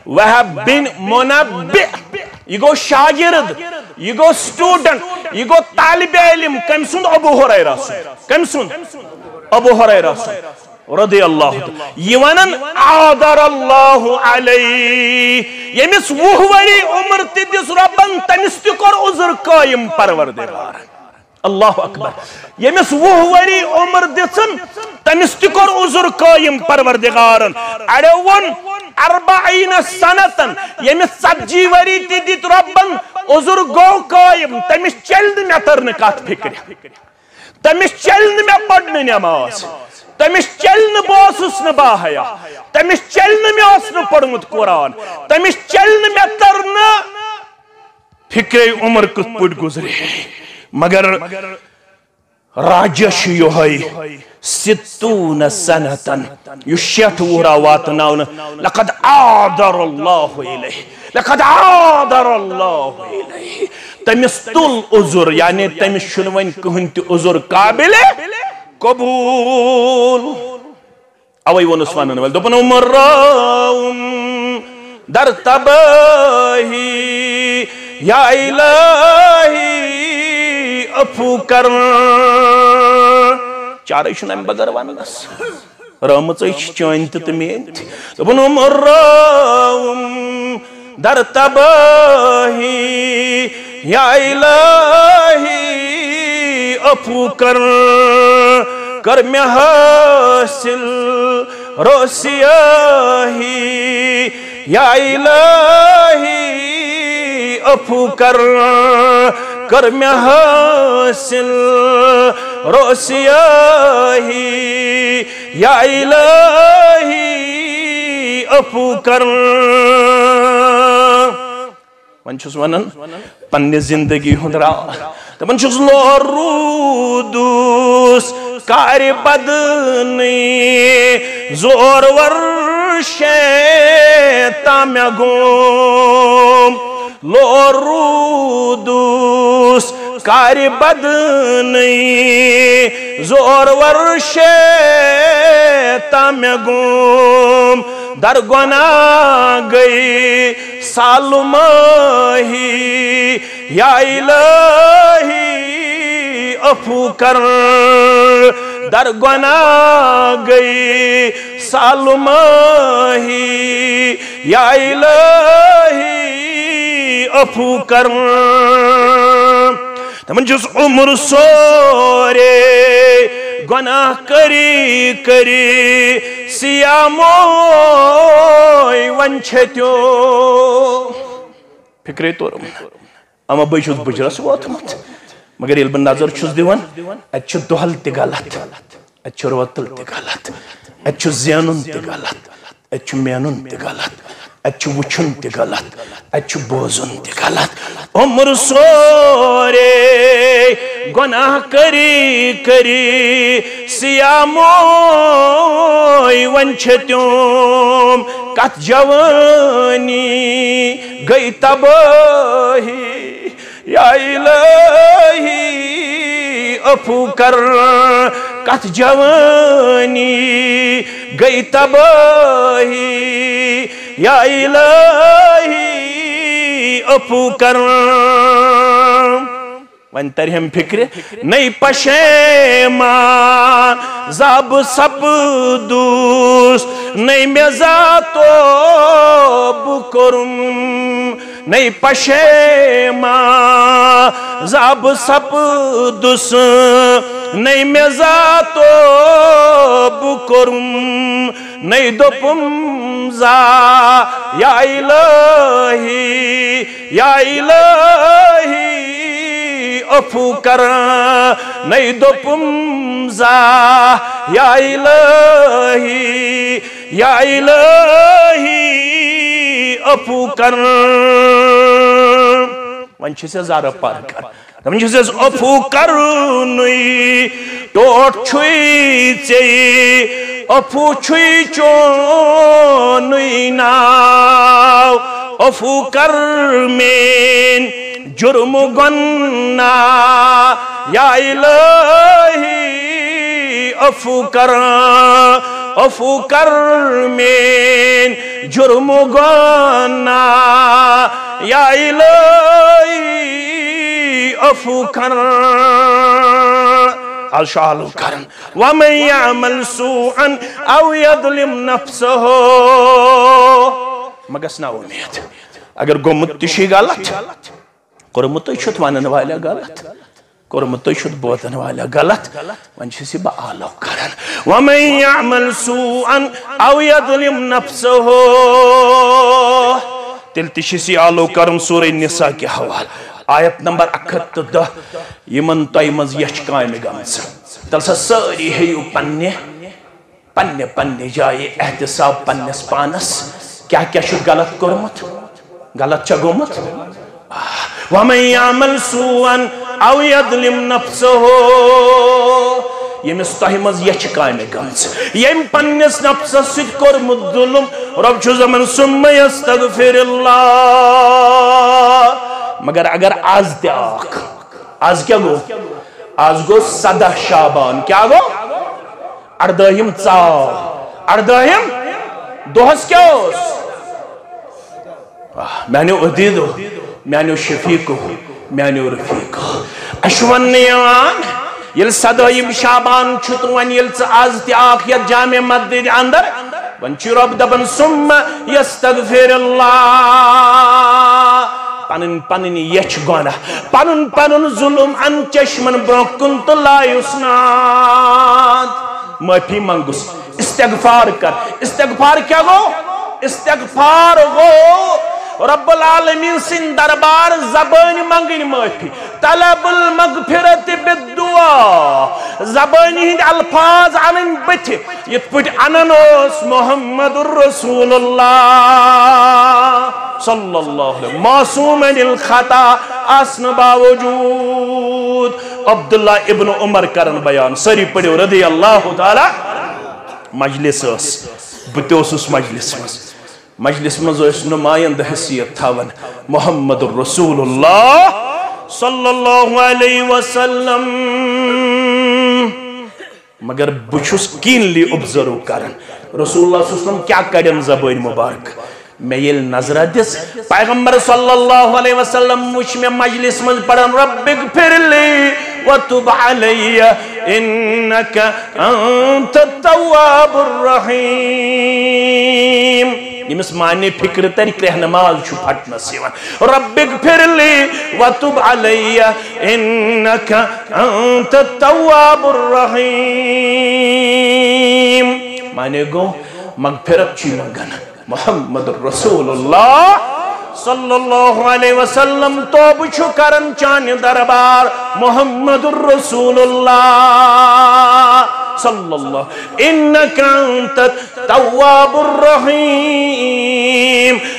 وہب بن منبع، یہِ گوٚو شاگرد، یہِ گوٚو student، یہِ گوٚو طالب علم۔ کٔمۍ سُنٛد؟ ابو ہریرہ سُنٛد۔ کٔمۍ سُنٛد؟ ابو ہریرہ سُنٛد رضی اللہ تعالیٰ۔ یہِ ونان، اعذر اللہ علیہ، ییٚمِس وُہ ؤری عمر تہِ دِژ رۄبن، تٔمِس تہِ کوٚر عذر قٲیِم پروردگار۔ اللہ اکبر۔ ییٚمِس وُہ ؤری عمر دِژٕن، تٔمِس تہِ کوٚر عذر قٲیِم پروردگارن۔ اڑیو ووٚن، اربعین سنتن، ییٚمِس ژتجی ؤری تہِ دِتۍ رۄبن، عذر گوٚو قٲیِم، تٔمِس چلہِ نہٕ، مےٚ تٔر نہٕ کتھ فکرِ۔ تٔمِس چلہِ نہٕ مےٚ پرنہٕ نٮ۪ماز، تٔمِس چلہِ نہٕ، بہٕ اوسُس نہٕ باحیا، تٔمِس چلہِ نہٕ، مےٚ اوس نہٕ پوٚرمُت قرآن، تٔمِس چلہِ نہٕ، مےٚ تٔر نہٕ فکرے عمر کِتھ پٲٹھۍ گُزرے۔ مگر راجہ چھُ یِہوٚے، ستون سنتن، یُس شیٹھ وُہرا واتناونہٕ، لقد اعذر اللہ الیہ، لقد اعذر اللہ الیہ۔ تٔمِس تُل عذر، یعنی تٔمِس چھُنہٕ وۄنۍ کٕہٕنۍ تہِ عذر قابل قبول۔ اوے ووٚنُس ونن وٲلۍ، دوٚپُن، عمر راوُم در تباہی یا الہی عفو کرن۔ چارے چھُنہٕ امہِ بغٲر وننس۔ رٲمٕژے چھِ چٲنۍ تہِ تہٕ میٲنۍ تہِ۔ دوٚپُن، عمر راوُم در تباہی یا الہی عفو کر، کر مےٚ حٲصِل روسیاہی یا الہی عفو کر، کر مےٚ حٲصِل روسیاہی یا الہی عفو کر۔ وۄنۍ چھُس ونان پننہِ زندگی ہُنٛد راز۔ دپان چھُس، لور روٗدُس کارِ بدنٕے زورور شیطان مےٚ گوم۔ لور روٗدُس کارِ بدنٕے زورور شیطان مےٚ گوم۔ در گۄناہ گٔے سالمٲہی یا الہی عفو کر۔ در گۄناہ گٔے سالمٲہی یا الہی عفو کر۔ تمن چھُس عمر سورے گۄناہ کٔری کٔری سیاموے وۄنۍ چھتیو۔ فکرے توٚرُم۔ اما بہٕ چھُس بُجرس ووتمُت، مگر ییٚلہِ بہٕ نظر چھُس دِوان، اتہِ چھُ دۄہل تہِ غلط، اتہِ چھُ روتل تہِ غلط، اتہِ چھُ زینُن تہِ غلط، اتہِ چھُ مینُن تہِ غلط، اتہِ چھُ وٕچھُن تہِ غلط، اتہِ چھُ بوزُن تہِ غلط۔ عمر سورے گۄناہ کٔری کٔری سیاموے وۄنۍ چھتیوم۔ کتھ جوٲنی گٔے تبٲہی۔ یا الہی عفو کر، کتھ جوانی گئی تباہی، یا الہی عفو کر۔ وۄنۍ ترِ ہم فکرِ، نٔے پشیمان زا بہٕ سپدُس، نٔے مےٚ زا توبہٕ کوٚرُم۔ نٔے پشیمان زا بہٕ سپدُس، نٔے مےٚ زا توبہٕ کوٚرُم، نٔے دوٚپُم زا یا الہی، یا الہی عفو کر، نٔے دوٚپُم زا یا الہی، یا الہی عفو کر۔ وۄنۍ چھِ ژےٚ زارٕ پار کر۔ دپان چھُس عفو کرنُے ٹوٹھ چھُے ژےٚ، عفو چھُے چونُے ناو۔ عفو کر میٲنۍ جرم گۄناہ، یا الہی عفو کر، عفو کر میٲنۍ جرم گۄناہ، یا الہی عفو کر۔ از چھُ آلو کران، ومن یعمل سوءا او یظلم نفسہ۔ مہ گژھ نا اُمید، اگر گوٚمُت تہِ چھُے غلط، کوٚرمُت تُہۍ چھُتھ ونن والیا غلط، کوٚرمُت تُہۍ چھُتھ بوزن والیا غلط، وۄنۍ چھُس یہِ بہٕ آلو کران۔ ومن یعمل سوءا او یظلم نفسہ، تیٚلہِ تہِ چھُس یہِ آلو کرُن سورہ نساء کہِ حوالہٕ، آیت نمبر اکھ ہتھ تہٕ دہ۔ یِمن تۄہہِ منٛز یچھ کامہِ گٔمژٕ، تیٚلہِ سا سٲری ہیٚیِو پننہِ پننہِ پننہِ جایہِ احتساب پننِس پانس، کیٛاہ کیٛاہ چھُ غلط کوٚرمُت، غلط چھا گوٚمُت؟ آ، ومن یعمل سوءا او یظلم نفسہ، ییٚمِس تۄہہِ منٛز یچھِ کامہِ گٔمژ، ییٚمۍ پننِس نفسس سۭتۍ کوٚرمُت ظلم، رب چھُ دپان ثم یستغفر اللہ، مگر اگر از تہِ آکھ، از کیٛاہ گوٚو؟ از گوٚو سدہ شعبان، کیٛاہ گوٚو؟ اردٲہِم ژاو۔ اردٲہِم دۄہس کیٛاہ اوس؟ آہ، میانیو عزیزو، میانیو شفیقو، میانیو رفیقو، اسہِ چھُ وننہٕ یِوان، ییٚلہِ سدٲہِم شعبان چھُ تہٕ وۄنۍ ییٚلہِ ژٕ از تہِ آکھ یتھ جامع مسجد اندر، وۄنۍ چھُ رب دپان، ثم یستغفر اللہ۔ پنٕنۍ پنٕنۍ یچھ گۄناہ، پنُن پنُن ظلم ان چشمن برونٛہہ کُن تہٕ لایُس ناد۔ معٲفی منٛگُس، استغفار کر۔ استغفار کیٛاہ گوٚو؟ استغفار گوٚو رب العالمین سٕنٛدِ دربار زبٲنۍ منٛگٕنۍ معٲفی۔ طلب المغفرت بالدعاء، زبٲنۍ ہٕنٛدۍ الفاظ انٕنۍ بٕتھِ، یِتھ پٲٹھۍ انان اوس محمد رسول اللہ صلی اللہ علیہ، معصوم عن الخطا آسنہٕ باوجود۔ عبداللہ ابن عمر کرن بیان، سٲری پٔرِو رضی اللہ تعالیٰ۔ مجلس ٲس، بہٕ تہِ اوسُس مجلس منٛز۔ مجلس منٛز ٲسۍ نمایندٕ حیثیت تھاوان محمد رسول اللہ صلی اللہ علیہ وسلم۔ مگر بہٕ چھُس keenly observe کران رسول اللہ صلی اللہ علیہ وسلم کیٛاہ کڑن زبٲنۍ مبارک۔ مےٚ ییٚلہِ نظرہ دِژ، پیغمبر صلی اللہ علیہ وسلم وٕچھ مےٚ مجلس منٛز پران، رب اغفر لی وتب علی انک انت التواب الرحیم۔ ییٚمِس معنی فکر ترِ، کرٛہنہٕ ماز چھُ پھٹنس یِوان۔ رب اغفر لی وتب علی انک انت التواب الرحیم۔ معنی گوٚو، مغفرت چھُ منٛگان محمد رسول اللہ صلی اللہ علیہ وسلم، توبہٕ چھُ کران چانہِ دربار محمد رسول اللہ صلی اللہ، انک انت تواب الرحیم،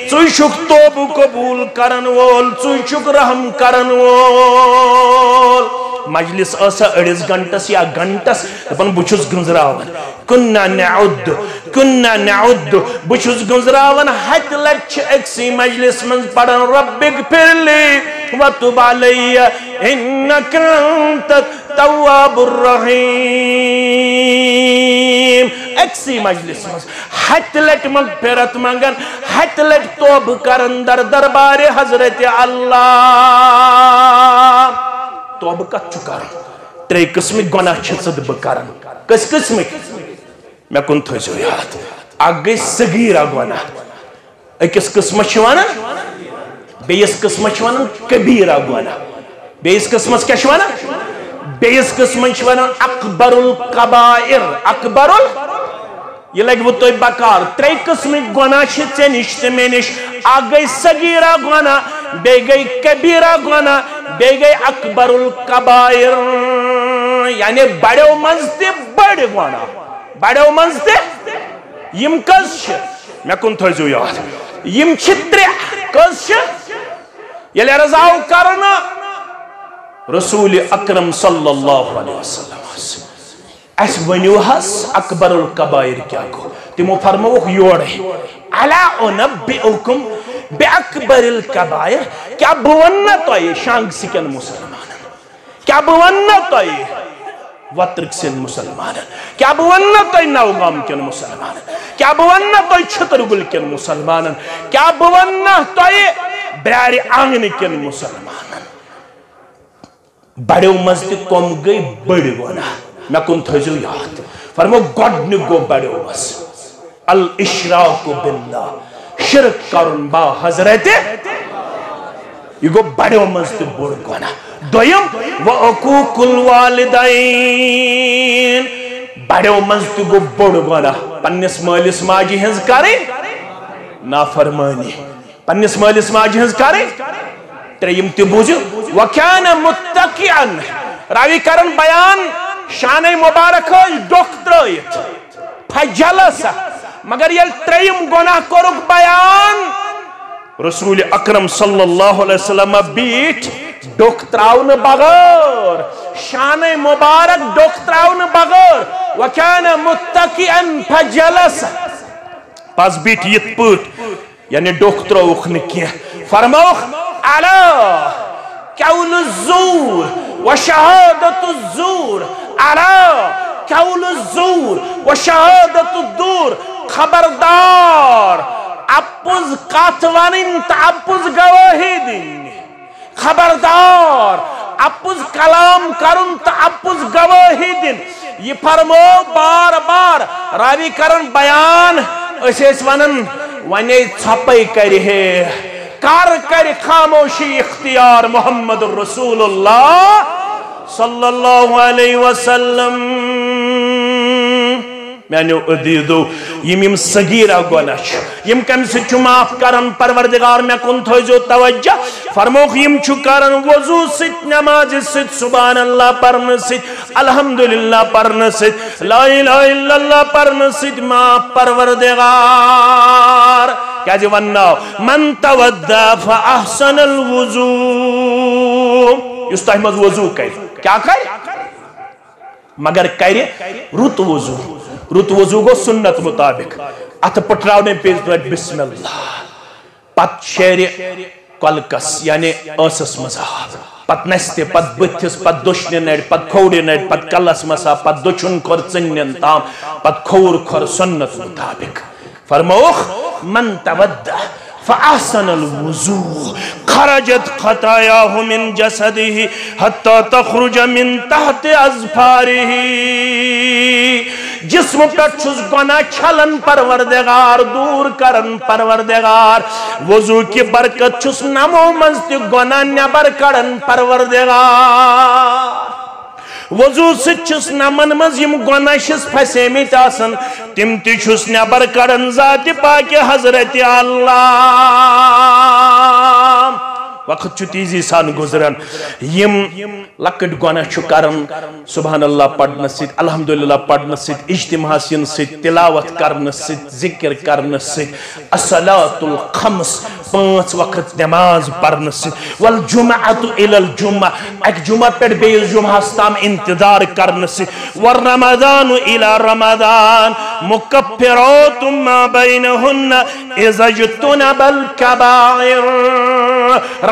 ژٕے چھُکھ توبہٕ قبول کرن وول، ژٕے چھُکھ رحم کرن وول۔ مجلس ٲسا أڑِس گھنٹس یا گھنٹس، دپان بہٕ چھُس گٔنزراوان۔ کنا نعد، کنا نعد، بہٕ چھُس گٔنزراوان، ہتہِ لٹہِ چھِ أکسٕے مجلس منٛز پران، رب اغفر لی وتب علی انک انت التواب الرحیم۔ أکسٕے مجلس منٛز ہتہِ لٹہِ مغفرت منگان، ہتہِ لٹہِ توبہٕ کران در دربارِ حضرت اللہ۔ توبہٕ کتھ چھُ کرُن؟ ترٛےٚ قٕسمٕکۍ گۄناہ چھِ ژٕ تہٕ بہٕ کران۔ کٔژ قٕسمٕکۍ؟ مےٚ کُن تھٲیزیو یاد۔ اکھ گٔے صغیرہ گۄناہ، أکِس قٕسمس چھِ ونان، بیٚیِس قٕسمس چھِ ونان کبیرہ گۄناہ۔ بیٚیِس قٕسمس کیٛاہ چھِ ونان؟ بیٚیِس قٕسمس چھِ ونان اکبر الکبائر۔ اکبر ال-، یہِ لگہِ وۄنۍ تۄہہِ بکار۔ ترٛےٚ قٕسمٕکۍ گۄناہ چھِ ژےٚ نِش تہٕ مےٚ نِش۔ اکھ گٔے صغیرہ گۄناہ، بیٚیہِ گٔے کبیرہ گۄناہ، بیٚیہِ گٔے اکبر الکبائر، یعنی بڑیو منٛز تہِ بٔڑۍ گۄناہ۔ بڑیو منٛز تہِ۔ یِم کٔژ چھِ؟ مےٚ کُن تھٲیزیو یاد۔ یِم چھِ ترٛےٚ۔ کٔژ چھِ؟ ییٚلہِ عرض آو کرنہٕ رسول اکرم صلی اللہ علیہ وسلمس، اسہِ ؤنِو حظ اکبر الکبائر کیٛاہ گوٚو؟ تِمو فرمووُکھ یورے، الا انبئکم باکبر الکبائر، کیٛاہ بہٕ وَنہٕ نا تۄہہِ شانٛگسہٕ کٮ۪ن مُسلمانن؟ کیٛاہ بہٕ وَنہٕ نا تۄہہِ وترک سٕنٛدۍ مُسلمانن؟ کیٛاہ بہٕ وَنہٕ نا تۄہہِ نوگام کٮ۪ن مُسلمانن؟ کیٛاہ بہٕ وَنہٕ نا تۄہہِ چھترگُل کٮ۪ن مُسلمانن؟ کیٛاہ بہٕ وَنہٕ نا تۄہہِ برارِ آنٛگنہٕ کٮ۪ن مُسلمانن؟ بڑیو منٛز تہِ کم گٔے بٔڑۍ گۄناہ؟ مےٚ کُن تھٲیزیو یاد۔ فرمو، گۄڈٕنیُک گوٚو بڑیو منٛز الاشراک باللہ، شرک کرُن با حضرت۔ یہِ گوٚو بڑیو منٛز تہِ بوٚڑ گۄناہ۔ دوٚیِم، وعقوق الوالدین، بڑیو منٛز تہِ گوٚو بوٚڑ گۄناہ، پننِس مٲلِس ماجہِ ہٕنٛز کرٕنۍ نافرمٲنی۔ پننِس مٲلِس ماجہِ ہٕنٛز کرٕنۍ۔ ترٛیٚیِم تہِ بوٗزِو، وکان متکئا۔ راوی کرن بیان، شانَے مبارک ٲسۍ ڈوٚکھ ترٲیِتھ۔ فجلس۔ مگر ییٚلہِ ترٛیٚیِم گۄناہ کوٚرُکھ بیان، رسول اکرم صلی اللہ علیہ وسلم بیٖٹھۍ ڈوٚکھ ترٛاونہٕ بغٲر، شانَے مبارک ڈوٚکھ ترٛاونہٕ بغٲر، وکان متکئا فجلس۔ پس بیٖٹھۍ یِتھ پٲٹھۍ۔ یعنی ڈوٚکھ ترٛووُکھ نہٕ کینٛہہ۔ فرمووُکھ، الا قول الزور و شہادت الزور، الا قول الزور و شہادت الزور۔ خبردار، اپُز کتھ ونٕنۍ تہٕ اپُز گوٲہی دِنۍ۔ خبردار، اپُز کلام کرُن تہٕ اپُز گوٲہی دِنۍ۔ یہِ فرمو بار بار۔ راوی کرن بیان، أسۍ ٲسۍ ونان، ونے ژھۄپے کرِ ہے، کر کرِ خاموشی اختیار محمد رسول اللہ صلی اللہ علیہ وسلم۔ میانیو عزیزو، یِم یِم صغیرہ گۄناہ چھِ، یِم کمہِ سۭتۍ چھُ معاف کران پروردگار؟ مےٚ کُن تھٲیزیو توجہ۔ فرمووُکھ، یِم چھُ کران وضو سۭتۍ، نمازِ سۭتۍ، سبحان اللہ پرنہٕ سۭتۍ، الحمدللہ پرنہٕ سۭتۍ، لا الہ الا اللہ پرنہٕ سۭتۍ معاف پروردگار۔ کیازِ ونناو، من توضا فاحسن الوضو، یُس تۄہہِ منٛز وضو کرِ، کیٛاہ کرِ؟ مگر کرِ رُت وضو۔ رُت وضو گوٚو سنت مطابق۔ اتھٕ پٹھراونہٕ پیٚیہِ پٲٹھۍ بسم اللہ۔ پتہٕ شیرِ کۄلکس، یعنی ٲسس منٛز آب۔ پتہٕ نستہِ، پتہٕ بٕتھِس، پتہٕ دٔچھنہِ نرِ، پتہٕ کھوورِ نرِ، پتہٕ کلس مسا، پتہٕ دٔچھُن کھۄر ژٕنٮ۪ن تام، پتہٕ کھووُر کھۄر سنت مطابق۔ فرمووُکھ، من توضا فاحسن الوضو خرجت خطاياه من جسده حتى تخرج من تحت اظفاره۔ جسمہٕ پٮ۪ٹھ چھُس گۄناہ چھلان پروردگار، دوٗر کران پروردگار۔ وضو کہِ برکت چھُس نمو منٛز تہِ گۄناہ نٮ۪بر کڑان پروردگار۔ وضو سۭتۍ چھِس نمن منٛز یِم گۄناہ چھِس پھسیمٕتۍ آسان، تِم تہِ چھُس نٮ۪بر کڑان ذاتِ پاکہِ حضرت اللہ۔ وقت چھُ تیزی سان گُزران۔ یِم لۄکٕٹۍ گۄناہ چھُ کران سبحان اللہ پرنہٕ سۭتۍ، الحمدللہ پرنہٕ سۭتۍ، اجتماعس یِنہٕ سۭتۍ، تلاوت کرنہٕ سۭتۍ، ذکر کرنہٕ سۭتۍ، الصلاۃ الخمس، پانٛژھ وقت نماز پرنہٕ سۭتۍ، والجمعۃ الی الجمعہ، اکہِ جمعہ پٮ۪ٹھ بیٚیِس جمعہس تام انتظار کرنہٕ سۭتۍ، والرمضان الی رمضان مکفرات ما بینہن اذا اجتنب الکبائر۔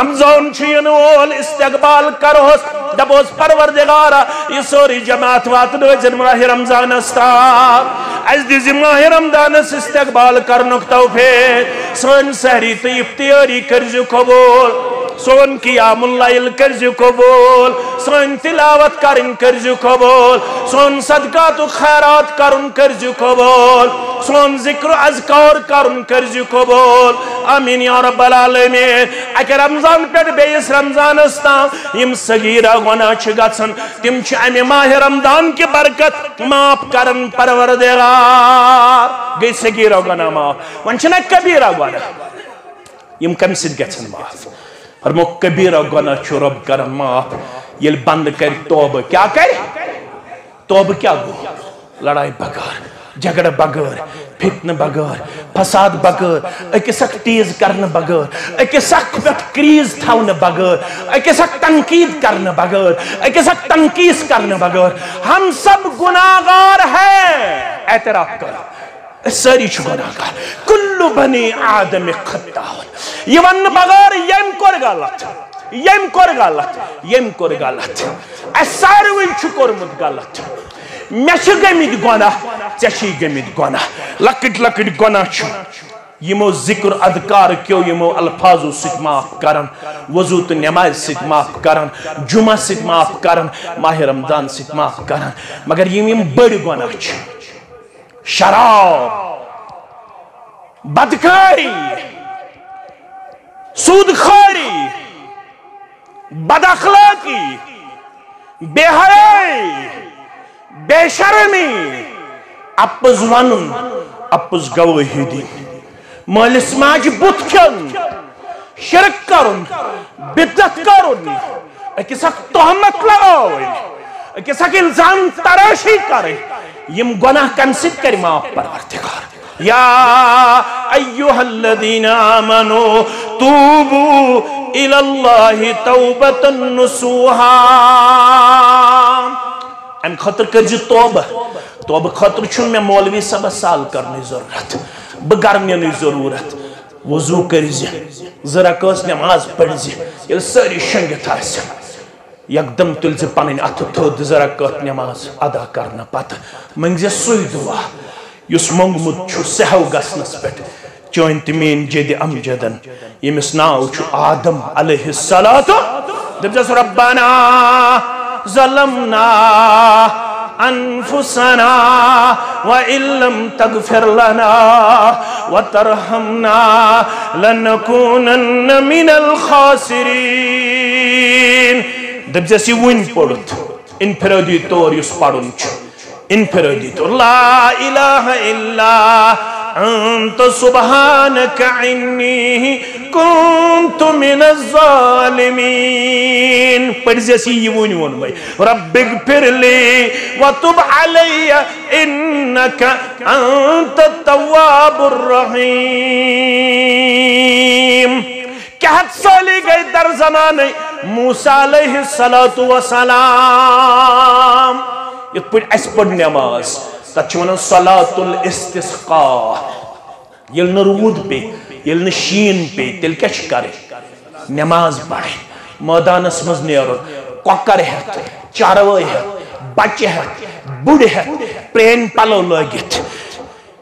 رمضان چھُ یِنہٕ وول، استقبال کرہوس، دپوس، پروردگارا، یہِ سٲرٕے جماعت واتنٲوزٮ۪ن ماہِ رمضانس تام۔ اسہِ دِزِ ماہِ رمضانس استقبال کرنُک توفیق۔ سٲنۍ سحری تہٕ افطاری کٔرزِ قبول۔ سون قیام اللیل کٔرزِ قبول۔ سٲنۍ تلاوت کرٕنۍ کٔرزِ قبول۔ سون صدقات و خیرات کرُن کٔرزِ قبول۔ سون ذکر و اذکار کرُن کٔرزِ قبول۔ آمین یا رب العالمین۔ اکہِ رمضان پٮ۪ٹھ بیٚیِس رمضانس تام یِم صغیرہ گۄناہ چھِ گژھان، تِم چھِ امہِ ماہِ رمضان کہِ برکت معاف کران پروردگار۔ گٔے صغیرہ گۄناہ معاف، وۄنۍ چھِنہ کبیرہ گۄناہ۔ یِم کمہِ سۭتۍ گژھن معاف؟ فرمو، کبیرہ گۄناہ چھُ رب کران معاف، ییٚلہِ بندٕ کرِ توبہٕ۔ کیٛاہ کرِ؟ توبہٕ کیٛاہ گوٚو؟ لڑایہِ بغٲر، جھگڑٕ بغٲر، فتنہٕ بغٲر، فساد بغٲر، أکِس اکھ تیز کرنہٕ بغٲر، أکِس اکھ پٮ۪ٹھ کریز تھاونہٕ بغٲر، أکِس اکھ تنقید کرنہٕ بغٲر، أکِس اکھ تنقیص کرنہٕ بغٲر۔ ہم سب گناہگار ہیں، اعتراف کر۔ أسۍ سٲری چھِ گۄناہگار۔ کُلُّ بنی آدم خطاء۔ یہِ وننہٕ بغٲر ییٚمۍ کوٚر غلط، ییٚمۍ کوٚر غلط، ییٚمۍ کوٚر غلط۔ اَسہِ ساروٕے چھُ کوٚرمُت غلط۔ مےٚ چھِ گٔمٕتۍ گۄناہ، ژےٚ چھی گٔمٕتۍ گۄناہ۔ لۄکٕٹۍ لۄکٕٹۍ گۄناہ چھِ یِمو ذکر اذکار کیو یِمو الفاظو سۭتۍ معاف کران، وضو تہٕ نمازِ سۭتۍ معاف کران، جمعہ سۭتۍ معاف کران، ماہِ رمضان سۭتۍ معاف کران۔ مگر یِم یِم بٔڑۍ گۄناہ چھِ، شراب، بدکاری، سود خوری، بد اخلاقی، بے حیائی، بے شرمی، اپُز ونُن، اپُز گوٲہی دِنۍ، مٲلِس ماجہِ بُتھ کھیوٚن، شرک کرُن، بدعت کرُن، أکِس اکھ تہمت لگاوٕنۍ، أکِس اکھ الزام ترٲشی کرٕنۍ، یِم گۄناہ کمہِ سۭتۍ کرِ معاف پروردگار؟ یا ایھا الذین آمنوا توبوا الی اللہ توبۃ نصوحا۔ امہِ خٲطرٕ کٔرزِ توبہٕ۔ توبہٕ خٲطرٕ چھُنہٕ مےٚ مولوی صٲبس سال کرنٕچ ضروٗرت، بہٕ گرٕ نِنٕچ ضروٗرت۔ وضو کٔرزِ، زٕ رکٲژ نماز پٔرزِ، ییٚلہِ سٲری شۄنگِتھ آسن۔ یکدم تُلزِ پنٕنۍ اتھٕ تھوٚد، زٕ رکعت نماز ادا کرنہٕ پتہٕ منگزِ سُے دعا یُس موٚنگمُت چھُ سہو گژھنس پٮ۪ٹھ۔ چٲنۍ تہٕ میٲنۍ جدِ امجدن، ییٚمِس ناو چھُ آدم علیہ الصلوۃ، دٔپزٮ۪س، ربنا ظلمنا انفسنا وان لم تغفر لنا وترحمنا لنکونن من الخاسرین۔ دٔپزٮ۪س، یہِ وٕنۍ پوٚرُتھ، انفرادی طور یُس پرُن چھُ، انفرادی طور، لا الہ الا انت سبحانک انی کنت من الظالمین۔ پٔرزٮ۪س یہِ، یہِ وٕنۍ ووٚن وۄنۍ، رب اغفر لی وتب علی انک انت التواب الرحیم۔ کہت سٲلی گٔے در زمانہٕ موسیٰ علیہ الصلوۃ والسلام۔ یِتھ پٲٹھۍ اَسہِ پٔر نماز، تَتھ چھِ وَنان صلوۃ الاستسقاء۔ ییٚلہِ نہٕ روٗد پیٚیہِ، ییٚلہِ نہٕ شیٖن پیٚیہِ، تیٚلہِ کیٛاہ چھِ کَرٕنۍ؟ نماز پَرٕنۍ، مٲدانَس منٛز نیرُن، کۄکَر ہٮ۪تھ، چاروٲے ہٮ۪تھ، بَچہِ ہٮ۪تھ، بُڈٕ ہٮ۪تھ، پرٛٲنۍ پَلو لٲگِتھ۔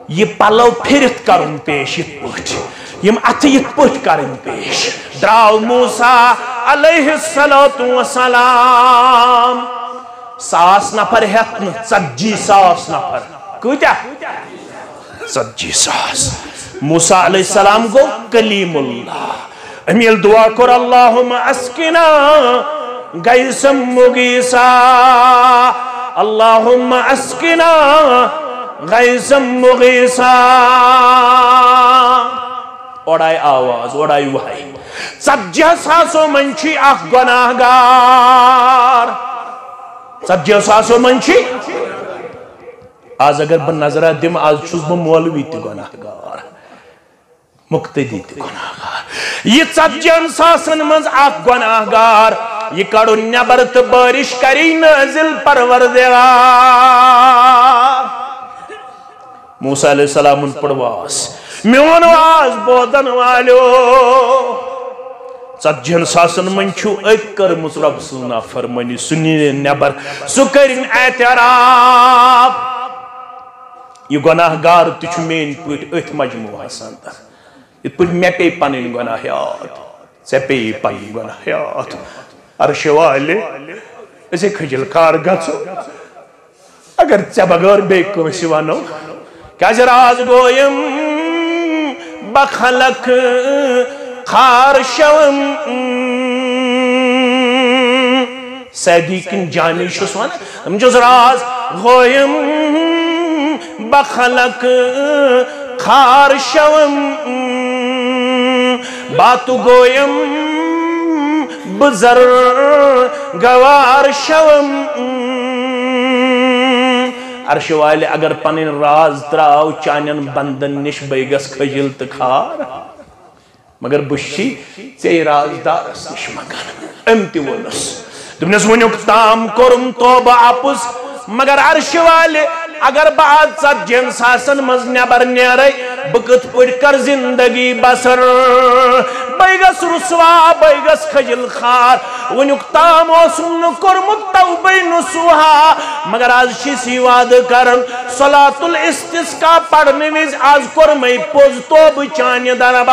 یہِ پلو پھِرِتھ کرُن پیش یِتھ پٲٹھۍ، یِم اتھٕ یِتھ پٲٹھۍ کرٕنۍ پیش۔ درٛاو موسیٰ علیہ الصلوۃ والسلام ساس نفر ہٮ۪تھ نہٕ، ژتجی ساس نفر۔ کۭتیاہ؟ ژتجی ساس۔ موسیٰ علیہ السلام گوٚو کلیم اللہ۔ أمۍ ییٚلہِ دعا کوٚر، اللہم اسقنا غیثا مغیثا، اللہم اسقنا غیثا مغیثا۔ اورٕ آیہِ آواز، اورٕ آیہِ وحی۔ ژتجی ساسو منٛز چھُے اکھ گۄناہ گار۔ ژتجی ساسو منٛز چھُے۔ آز اگر بہٕ نظرہ دِمہٕ، آز چھُس بہٕ مولوی تہِ گۄناہ گار۔ مقتدی تہِ گۄناہ گار۔ یہِ ژتجی ہن ساسن منٛز اکھ گۄناہ گار، یہِ کڑُن نٮ۪بر تہٕ بٲرِش کری نٲزِل پروردگار۔ موسیٰ علیہ السلامن پٔر واز۔ میون واز بوزن والیو، ژتجی ہن ساسن منٛز چھُ أکۍ کٔرمٕژ رۄب سٕنٛز نافرمٲنی، سُہ نِیہِ نٮ۪بر، سُہ کٔرِن اعتراف۔ یہِ گۄناہ گار تہِ چھُ میٲنۍ پٲٹھۍ أتھۍ مجموعہس اندر۔ یِتھ پٲٹھۍ مےٚ پیٚیہِ پنٕنۍ گۄناہ یاد، ژےٚ پیٚیہِ پنٕنۍ گۄناہ یاد۔ عرشہِ والہِ، أسۍ ہے کھٔجِل کار گژھو۔ اگر ژےٚ بغٲر بیٚیہِ کٲنٛسہِ ونو، کیٛازِ راز گویم بخلق خار شوم۔ سعدی کِنۍ جامی چھُس ونان، تِم چھُس راز گویم بخلق خار شوم۔ باتہٕ گویم بزر گوار شوم۔ عرشہِ والہِ اگر پنٕنۍ راز تراو چانٮ۪ن بندن نِش، بے گژھ کھٔجِل تہٕ کھار۔ مگر بہٕ چھُسی ژےٚ رازدارس نِش منگان۔ أمۍ تہِ ووٚنُس، دوٚپنس، وٕنیُک تام کوٚرُم توبہٕ اپُز، مگر عرشہِ والہِ اگر بہٕ از ژتجی ہن ساسن منٛز نٮ۪بر نیرے، بہٕ کِتھ پٲٹھۍ کرٕ زندگی بسر؟ بے گژھ رسوا، بے گژھ خجل خوار۔ وٕنیُک تام اوسُم نہٕ کوٚرمُت توبے نصوحا، مگر از چھُس یہِ وعدٕ کران، صلاۃ الاستسقا پرنہٕ وِزِ از کوٚر مےٚ پوٚز توبہٕ چانہِ دربار۔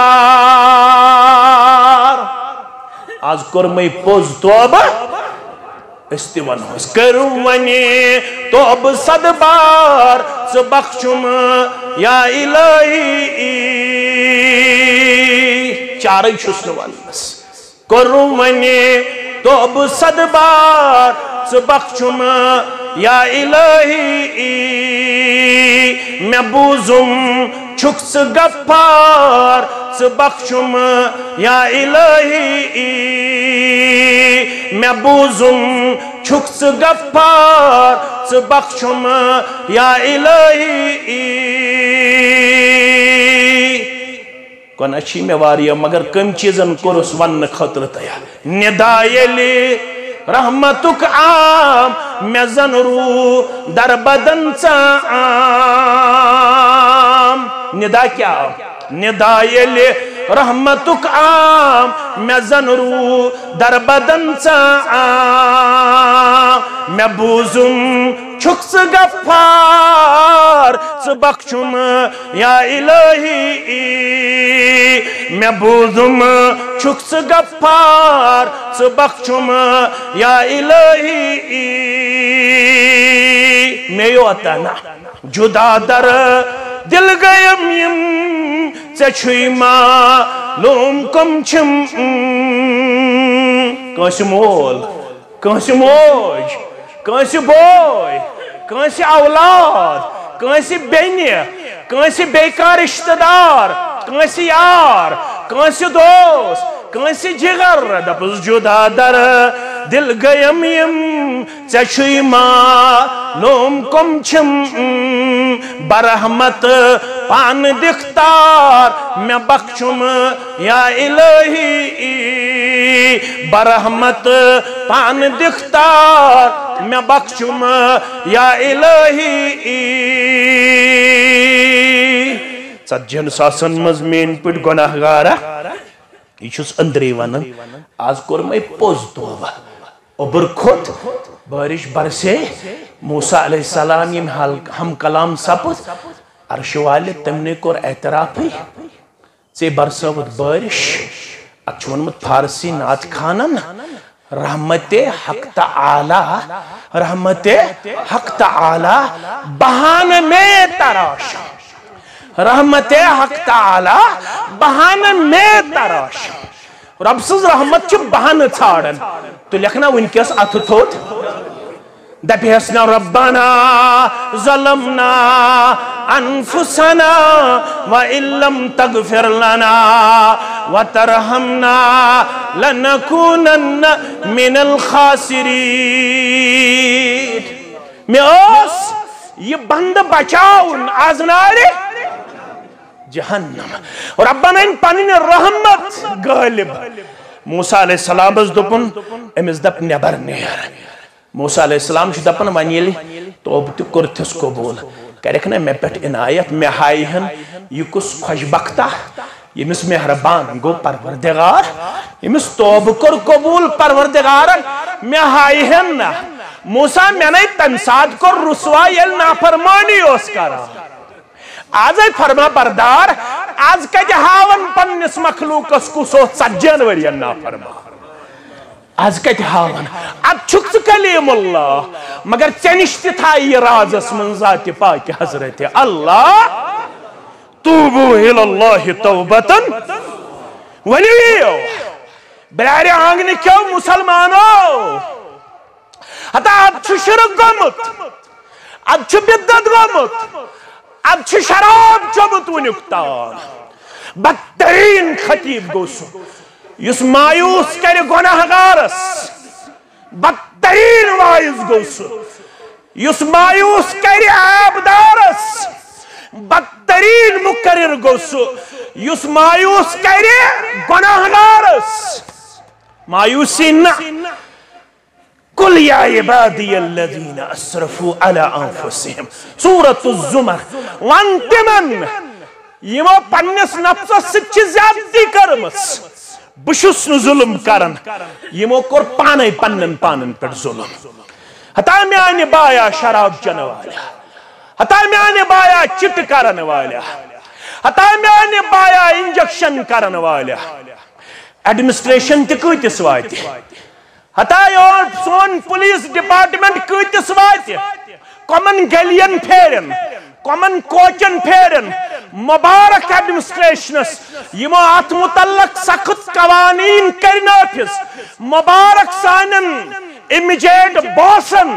از کوٚر مےٚ پوٚز توبہٕ۔ أسۍ تہِ ونہوس، کٔرِو وۄنۍ توبہٕ صد بار، ژٕ بخشُم یا الہی۔ چارٕے چھُس نہٕ وننس، کٔرِو وۄنۍ توبہٕ صد بار، ژٕ بخشُم یا الہی۔ مےٚ بوٗزُم چھُکھ ژٕ غفار، ژٕ بخشُم یا الہی۔ مےٚ بوٗزُم چھُکھ ژٕ غفار، ژٕ بخشُم یا الہی۔ گۄناہ چھی مےٚ واریاہ، مگر کٔمۍ چیٖزن کوٚرُس وننہٕ خٲطرٕ تیار؟ ندا ییٚلہِ رحمتُک عام مےٚ زن روٗ دربدن ژام۔ ندا کیٛاہ آو؟ ندا ییٚلہِ رحمتُک عام مےٚ زن روٗ دربدن ژام۔ مےٚ بوٗزُم چھُکھ ژٕ غفار، ژٕ بخشُم یا الہی۔ مےٚ بوٗزُم چھُکھ ژٕ غفار، ژٕ بخشُم یا الہی۔ مےٚ یوت نہ جدا در دل گٔیم یِم، ژےٚ چھُے معلوم کم چھِم۔ کٲنٛسہِ مول، کٲنٛسہِ موج، کٲنٛسہِ بوے، کٲنٛسہِ اولاد، کٲنٛسہِ بیٚنہِ، کٲنٛسہِ بیٚیہِ کانٛہہ رشتہٕ دار، کٲنٛسہِ یار، کٲنٛسہِ دوست، کٲنٛسہِ جگر، دپُس جدا در دل گٔیم یِم، ژےٚ چھُے معلوم کم چھِم۔ برحمت پانہٕ دِکھ تار، مےٚ بخشُم یا الہی۔ برحمت پانہٕ دِکھ تار، مےٚ بخشُم یا الہی۔ ژتجی ہن ساسن منٛز میٲنۍ پٲٹھۍ گۄناہ گارا، یہِ چھُس أنٛدرے ونان، از کوٚر مےٚ پوٚز توبہٕ۔ اوٚبُر کھوٚت، بارش برسے، موسیٰ علیہ السلام ییٚمہِ حال ہم کلام سپُد، عرشہِ والہِ تٔمنٕے کوٚر اعترافٕے، ژے برسٲوٕتھ بارش۔ اتھ چھُ ووٚنمُت فارسی نعت خانن، رحمت حق تعالی، رحمت حق تعالی بہانہٕ میں تراشا۔ رحمت حق تعالی بہانہٕ میں تراشا۔ رۄب سٕنٛز رحمت چھِ بہانہٕ ژھانڈان۔ تہٕ لیکھنا وٕنکیٚس اتھٕ تھوٚد۔ دپیس نا، ربنا ظلمنا انفسنا وان لم تغفر لنا وترحمنا لنکونن من الخاسرین۔ مےٚ اوس یہِ بندٕ بچاوُن از نارِ جہنم۔ ربن أنۍ پنٕنۍ رحمت غٲلب۔ موسیٰ علیہ السلامس دوٚپُن، أمِس دپ، نٮ۪بر نیر۔ موسیٰ علیہ السلام چھُ دپان، وۄنۍ ییٚلہِ توبہٕ تہِ کوٚرتھس قبول، کرکھ نا مےٚ پٮ۪ٹھ عنایت، مےٚ ہایہِ ہن یہِ کُس خۄش بختا، ییٚمِس مہربان گوٚو پروردگار، ییٚمِس توبہٕ کوٚر قبوٗل پروردگارن، مےٚ ہایہِ ہن نہ۔ موسیٰ، مےٚ نے تمہِ ساتہٕ کوٚر رسوا ییٚلہِ نافرمٲنی اوس کران۔ آزے فرما بردار، از کتہِ ہاون پننِس مخلوقس کُس اوس ژتجی ہن ؤرین نافرمان؟ از کتہِ ہاون؟ اد چھُکھ ژٕ کلیم اللہ، مگر ژےٚ نِش تہِ تھایہِ یہِ رازس منٛز ذاتِ پاکہِ حضرت اللہ۔ توبوا الی اللہ توبتن۔ ؤنِو یِیِو، برارِ آنگنہٕ کیو مسلمانو، ہتا اد چھُ شرک گوٚمُت، اد چھُ بدعت گوٚمُت، اد چھُ شراب چوٚمُت وُنیُک تام۔ بدترین خطیب گوٚو سُہ، یُس مایوس کرِ گۄناہ گارس۔ بدترین واعظ گوٚو سُہ، یُس مایوس کرِ عیب دارس۔ بدترین مقرر گوٚو سُہ، یُس مایوس کرِ گۄناہ گارس۔ مایوسی نہ۔ قل یا عبادی الذین اسرفوا علی انفسہم۔ سورۃ الزمر۔ ون تِمن یِمو پننِس نفسس سۭتۍ چھِ زیادتی کٔرمٕژ۔ بہٕ چھُس نہٕ ظلم کران، یِمو کوٚر پانے پننٮ۪ن پانن پٮ۪ٹھ ظلم۔ ہتا میانہِ بایا شراب چٮ۪نہٕ والیا، ہتا میانہِ بایا چِٹہٕ کرن والیا، ہتا میانہِ بایا انجیکشن کرن والیا۔ ایڈمنسٹریشن تہِ کۭتِس واتہِ؟ ہتا یور سون پولیس ڈپارٹمنٹ کۭتِس واتہِ؟ کمن گلین پھیرن، کمن کوچن پھیرن؟ مبارک ایڈمنسٹریشنس، یِمو اتھ متعلق سخت قوانین کٔرۍ نافذ۔ مبارک سانٮ۪ن امیجیٹ باسن،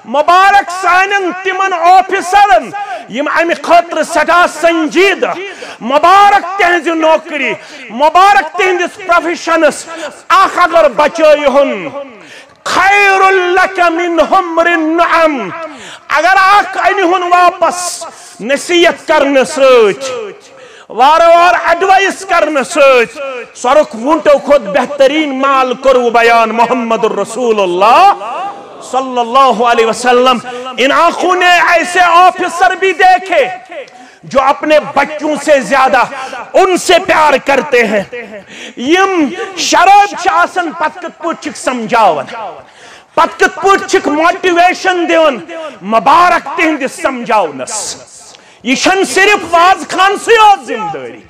مبارک سانٮ۪ن تِمن آفیسرن یِم امہِ خٲطرٕ سٮ۪ٹھاہ سنجیدٕ۔ مبارک تِہنزِ نوکری، مبارک تِہندِس پروفیشنس۔ اکھ اگر بچٲیہُن، خیر لک من حمر النعم۔ اگر اکھ انہِ ہُن واپس نصیحت کرنہٕ سۭتۍ، وارٕ وارٕ ایڈوائس کرنہٕ سۭتۍ، سۄرُکھ وُنٹو کھۄتہٕ بہترین مال کوٚروٕ بیان محمد رسول اللہ صلی اللہ علیہ وسلم۔ ان آنکھوں نے ایسے آفیسر بھی دیکھے جو اپنے بچوں سے زیادہ ان سے پیار کرتے ہیں۔ یم شراب چھ آسان پتہٕ کتھ پٲٹھۍ چھِکھ سمجھاوان، پتہٕ کتھ پٲٹھۍ چھِکھ موٹیویشن دِوان۔ مبارک تِہنٛدِس سمجھاونس۔ یہ چھنہٕ صرف واز خان سٕے یوت ذمہ دٲری،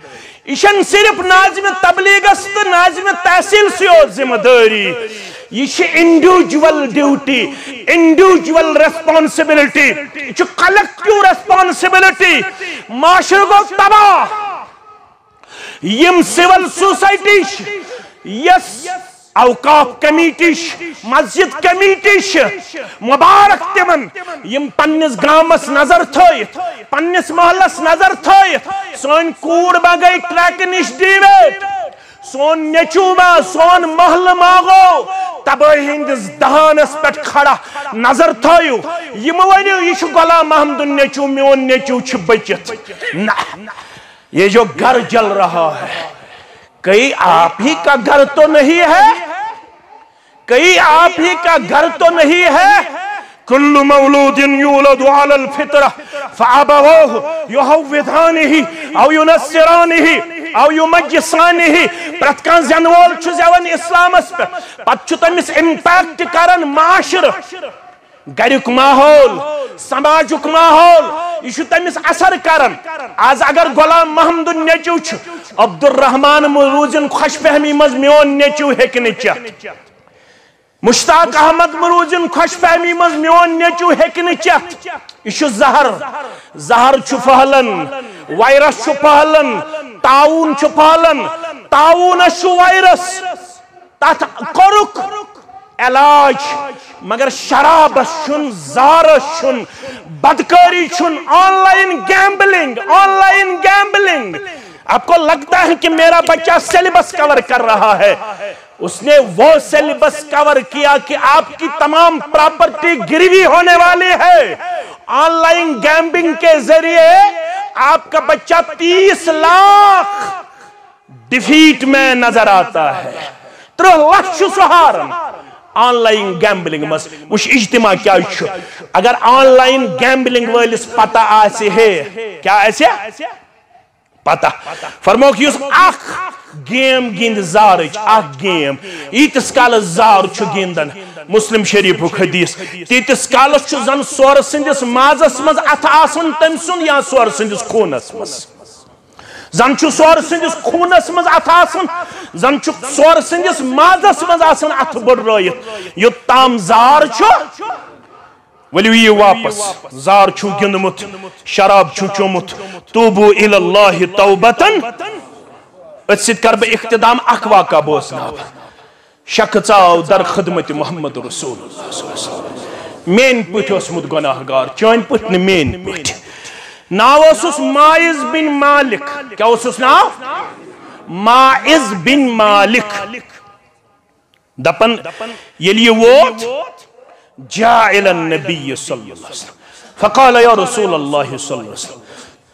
یہ چھنہٕ صرف ناظم تبلیغس تہٕ ناظم تحصیل سٕے یوت ذمہ دٲری۔ یہ چھِ انڈیویجول ڈیوٹی، انڈیویجول ریسپانسبلٹی، یہ چھِ کلیکٹیو ریسپانسبلٹی۔ معاشرٕ گوٚو تباہ۔ یم سول سوسائٹی چھِ، یس اوقاف کمیٹی چھِ، مسجد کمیٹی چھِ، مبارک تِمن یم پننِس گامس نظر تھٲیِتھ، پننِس محلس نظر تھٲیِتھ۔ سٲنۍ کوٗر ما گٔے ٹریکہٕ نِش ڈیویٹ؟ سون نیٚچو ما، سون محلہٕ ما گوٚو تبٲہی ہٕنٛدِس دہانس پٮ۪ٹھ کھڑا؟ نظر تھٲیِو، یہِ مہٕ ؤنِو، یہِ چھُ غلام محمدُن نیٚچو، میون نیٚچو چھُ بٔچِتھ۔ نہ، یہ جو گھر جل رہا ہے، کئی آپ ہی کا گھر تو نہیں ہے؟ کئی آپ ہی کا گھر تو نہیں ہے؟ کل مولود یولد علی الفطرہ فابواہ یحودانہ او ینصرانہ او یمجسانہ۔ پرٛٮ۪تھ کانٛہہ زٮ۪نہٕ وول چھُ زٮ۪وان اسلامس پٮ۪ٹھ، پتہٕ چھُ تٔمِس امپیکٹ کران معاشرٕ۔ گریُک ماحول، سماجُک ماحول، یہِ چھُ تٔمِس اثر کران۔ آز اگر غلام محمدُن نیٚچو چھُ، عبدالرحمان مہٕ روٗزِن خۄش فہمی منٛز، میون نیٚچو ہیٚکہِ نہٕ چٮ۪تھ۔ مشتاق احمد مہٕ روٗزِن خۄش فہمی منٛز، میون نیٚچو ہیٚکہِ نہٕ چٮ۪تھ۔ یہِ چھُ زہر، زہر چھُ پھٔہلان، وائرس چھُ پھٔہلان، طاعون چھُ پھٔہلان، طاعونس چھُ وائرس۔ تتھ کوٚرُکھ علاج، مگر شرابس چھُن، زارس چھُن، بدکاری چھُن، on line gambling, on line gambling. آپ کو لگتا ہے کہ میرا بچہ سلیبس کور کر رہا ہے؟ اس نے وہ سلیبس کور کیا کہ آپ کی تمام پراپرٹی گروی ہونے والی ہے۔ آن لائن گیمبلنگ کے ذریعے آپ کا بچہ تیس لاکھ ڈیفیٹ میں نظر آتا ہے۔ ترٕٛہ لچھ چھُ سُہ ہاران آن لائن گیمبلنگ منٛز۔ وٕچھ اجتماع کیٛاہ چھُ۔ اگر آن لائن گیمبلنگ وٲلِس پتہ آسہِ ہے، کیٛاہ آسہِ؟ پتہ۔ فرموکھ، یُس اکھ گیم گِنٛدِ زارٕچ، اکھ گیم، ییٖتِس کالس زار چھُ گِنٛدان، مسلم شریفُک حدیث، تیٖتِس کالس چھُ زن سورٕ سٕنٛدِس مازس منٛز اتھٕ آسان تٔمۍ سُنٛد یا سورٕ سٕنٛدِس خوٗنس منٛز۔ زن چھُ سورٕ سٕنٛدِس خوٗنس منٛز اتھٕ آسان، زن چھُ سورٕ سٕنٛدِس مازس منٛز آسان اتھٕ بٔڈرٲیِتھ۔ یوٚتام زار چھُ، ؤلِو یِیِو واپس، زار چھُو گِنٛدمُت، شراب چھُو چوٚمُت، توبو الی اللہ توبتن۔ أتھۍ سۭتۍ کرٕ بہٕ اختتام، اکھ واقعہ بوزناو بہٕ۔ شخص آو در خدمت محمد رسول اللہ صلی اللہ علیہ وسلم۔ میٲنۍ پٲٹھۍ اوسمُت گۄناہ گار، چٲنۍ پٲٹھۍ نہٕ، میٲنۍ پٲٹھۍ۔ ناو اوسُس ماعز بن مالک۔ کیٛاہ اوسُس ناو؟ ماعز بن مالک۔ دپان، ییٚلہِ یہِ ووت، جاء الی النبی صلی اللہ علیہ وسلم، فقال، یا رسول اللہ صلی اللہ علیہ وسلم،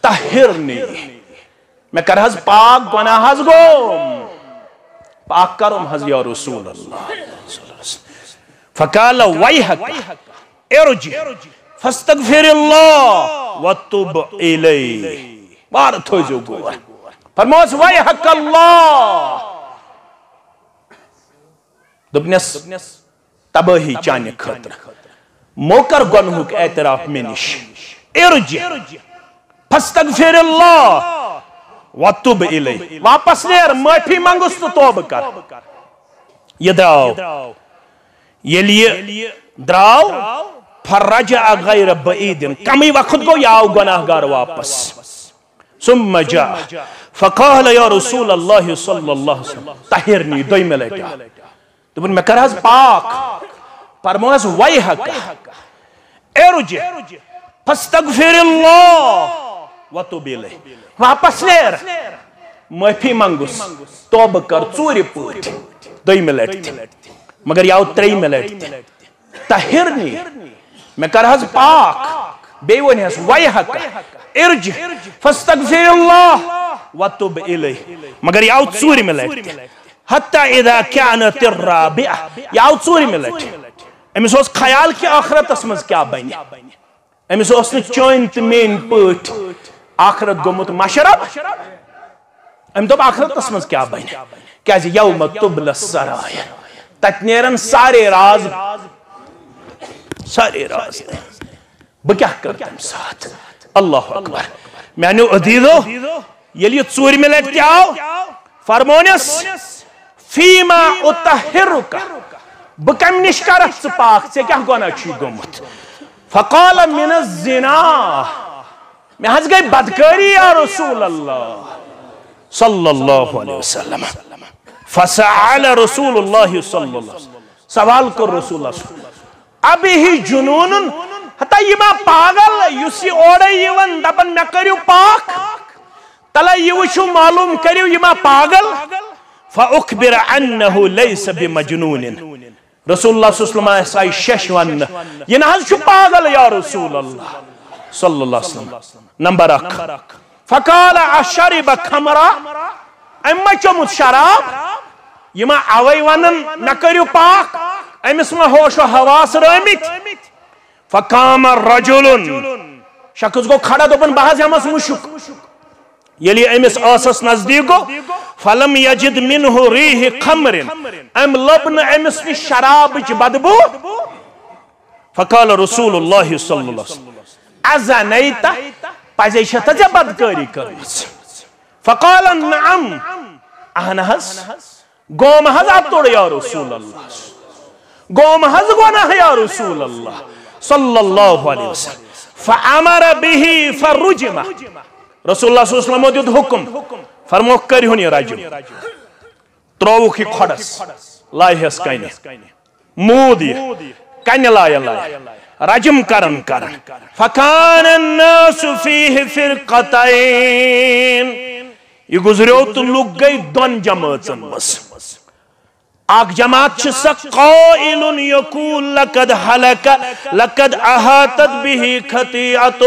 طہرنی۔ مےٚ کر حظ پاک، گۄناہ حظ گوٚم، پاک کرُم حظ یا رسول اللہ۔ فقال، ویحک، ارجع فاستغفر اللہ وتب الیہ۔ وارٕ تھٲوزیو گور۔ فرموس، ویحک اللہ۔ دوٚپنس، تبٲہی چانہِ خٲطرٕ۔ مو کر گۄنہُک اعتراف مےٚ نِش۔ ارجع فاستغفر اللہ وتب الیہ۔ واپس نیر، معٲفی منٛگُس تہٕ توبہٕ کر۔ یہِ درٛاو۔ ییٚلہِ یہِ درٛاو، فرجع غیر بعید، کمٕے وقت گوٚو، یہِ آو گۄناہ گار واپس۔ ثم جاء فقال، یا رسول اللہ صلی اللہ علیہ وسلم، طہرنی، دوٚیمہِ لٹہِ آو۔ دوٚپُن، مےٚ کر حظ پاک؟ فرموس، ویحک، ارجع فاستغفر اللہ وتب الیہ۔ واپس نیر، معٲفی منٛگُس، توبہٕ کر ژوٗرِ پٲٹھۍ، دوٚیمہِ لٹہِ تہِ، مگر یہِ آو ترٛیٚیمہِ لٹہِ تہِ۔ طہرنی، مےٚ کر حظ پاک، بیٚیہِ وَنہِ حظ، ویحک، ارجع فاستغفر اللہ وتب الیہ، مگر یہِ آو ژوٗرِمہِ لٹہِ تہِ۔ حتی اذا کانت الرابعہ، یہِ آو ژوٗرِمہِ لٹہِ۔ أمِس اوس خیال کہِ ٲخرتس منٛز کیٛاہ بنہِ۔ أمِس اوس نہٕ چٲنۍ تہٕ میٲنۍ پٲٹھۍ ٲخرت گوٚمُت مشرف۔ أمۍ دوٚپ، ٲخرتس منٛز کیٛاہ بنہِ؟ کیٛازِ یوم تبلی السرائر، تتہِ نیرن سارے راز، سارے راز۔ بہٕ کیٛاہ کرٕ تمہِ ساتہٕ؟ اللہ اکبر۔ میانیو عزیزو، ییٚلہِ یہِ ژوٗرمہِ لٹہِ تہِ آو، فرمونس، فیما اطہرک، بہٕ کمہِ نِش کرکھ ژٕ پاک؟ ژےٚ کیٛاہ گۄناہ چھُے گوٚمُت؟ فقال، من الزنا، مےٚ حظ گٔے بدکٲری یا رسول اللہ صلی اللہ علیہ وسلم۔ فسأل رسول اللہ صلی اللہ علیہ وسلم، سوال کوٚر رسول اللہ صلی اللہ علیہ وسلم، ابہ جنون، ہتا یہِ ما پاگل، یُس یہِ اورے یِوان دپان مےٚ کٔرِو پاک، تلے یہِ وٕچھِو، معلوم کٔرِو یہِ ما پاگل؟ فأخبر أنه ليس بمجنون۔ رسول اللہ صلی اللہ علیہ وسلم آسہِ شش وننہٕ، یہِ نہ حظ چھُ پاگل یا رسول اللہ صلی اللہ علیہ وسلم۔ نمبر اکھ، فقال، اشرب خمرا، أمۍ ما چوٚمُت شراب؟ یہِ ما اوے ونان مےٚ کٔرِو پاک؟ أمِس ما ہوش و حواس رٲمٕتۍ؟ فقام رجل، شخص گوٚو کھڑا، دوٚپُن، بہٕ حظ ہٮ۪مس مُشُک۔ ییٚلہِ یہِ أمِس ٲسس نزدیٖک گوٚو، فلم یجد منہ ریح خمر، أمۍ لٔب نہٕ أمِس نِش شرابٕچ بدبو۔ فقال رسول اللہ صلی اللہ علیہ وسلم، ازنیت، پزے چھےٚ تہٕ ژےٚ بدکٲری کٔرمٕژ؟ فقال نعم، اہن حظ، گوم حظ اتُر یا رسول اللہ، گوم حظ گۄناہ یا رسول اللہ صلی اللہ علیہ وسلم۔ فامر به فرجم، رسول اللہ صلی اللہ علیہ وسلم دیُت حکم، فرموکھ، کٔرِہُن یہِ رجم، ترٛووُکھ یہِ کھۄڈس، لایہس کنہِ، موٗد یہِ کنہِ لایہِ لایہِ، رجم کران کران۔ فکان الناس فیہ فرقتین، یہِ گُزریو تہٕ لُکھ گٔے دۄن جمٲژن منٛز۔ اکھ جماعت چھِ سۄ، قائل یقول لقد ہلک، لقد احاطت به خطیئتہ۔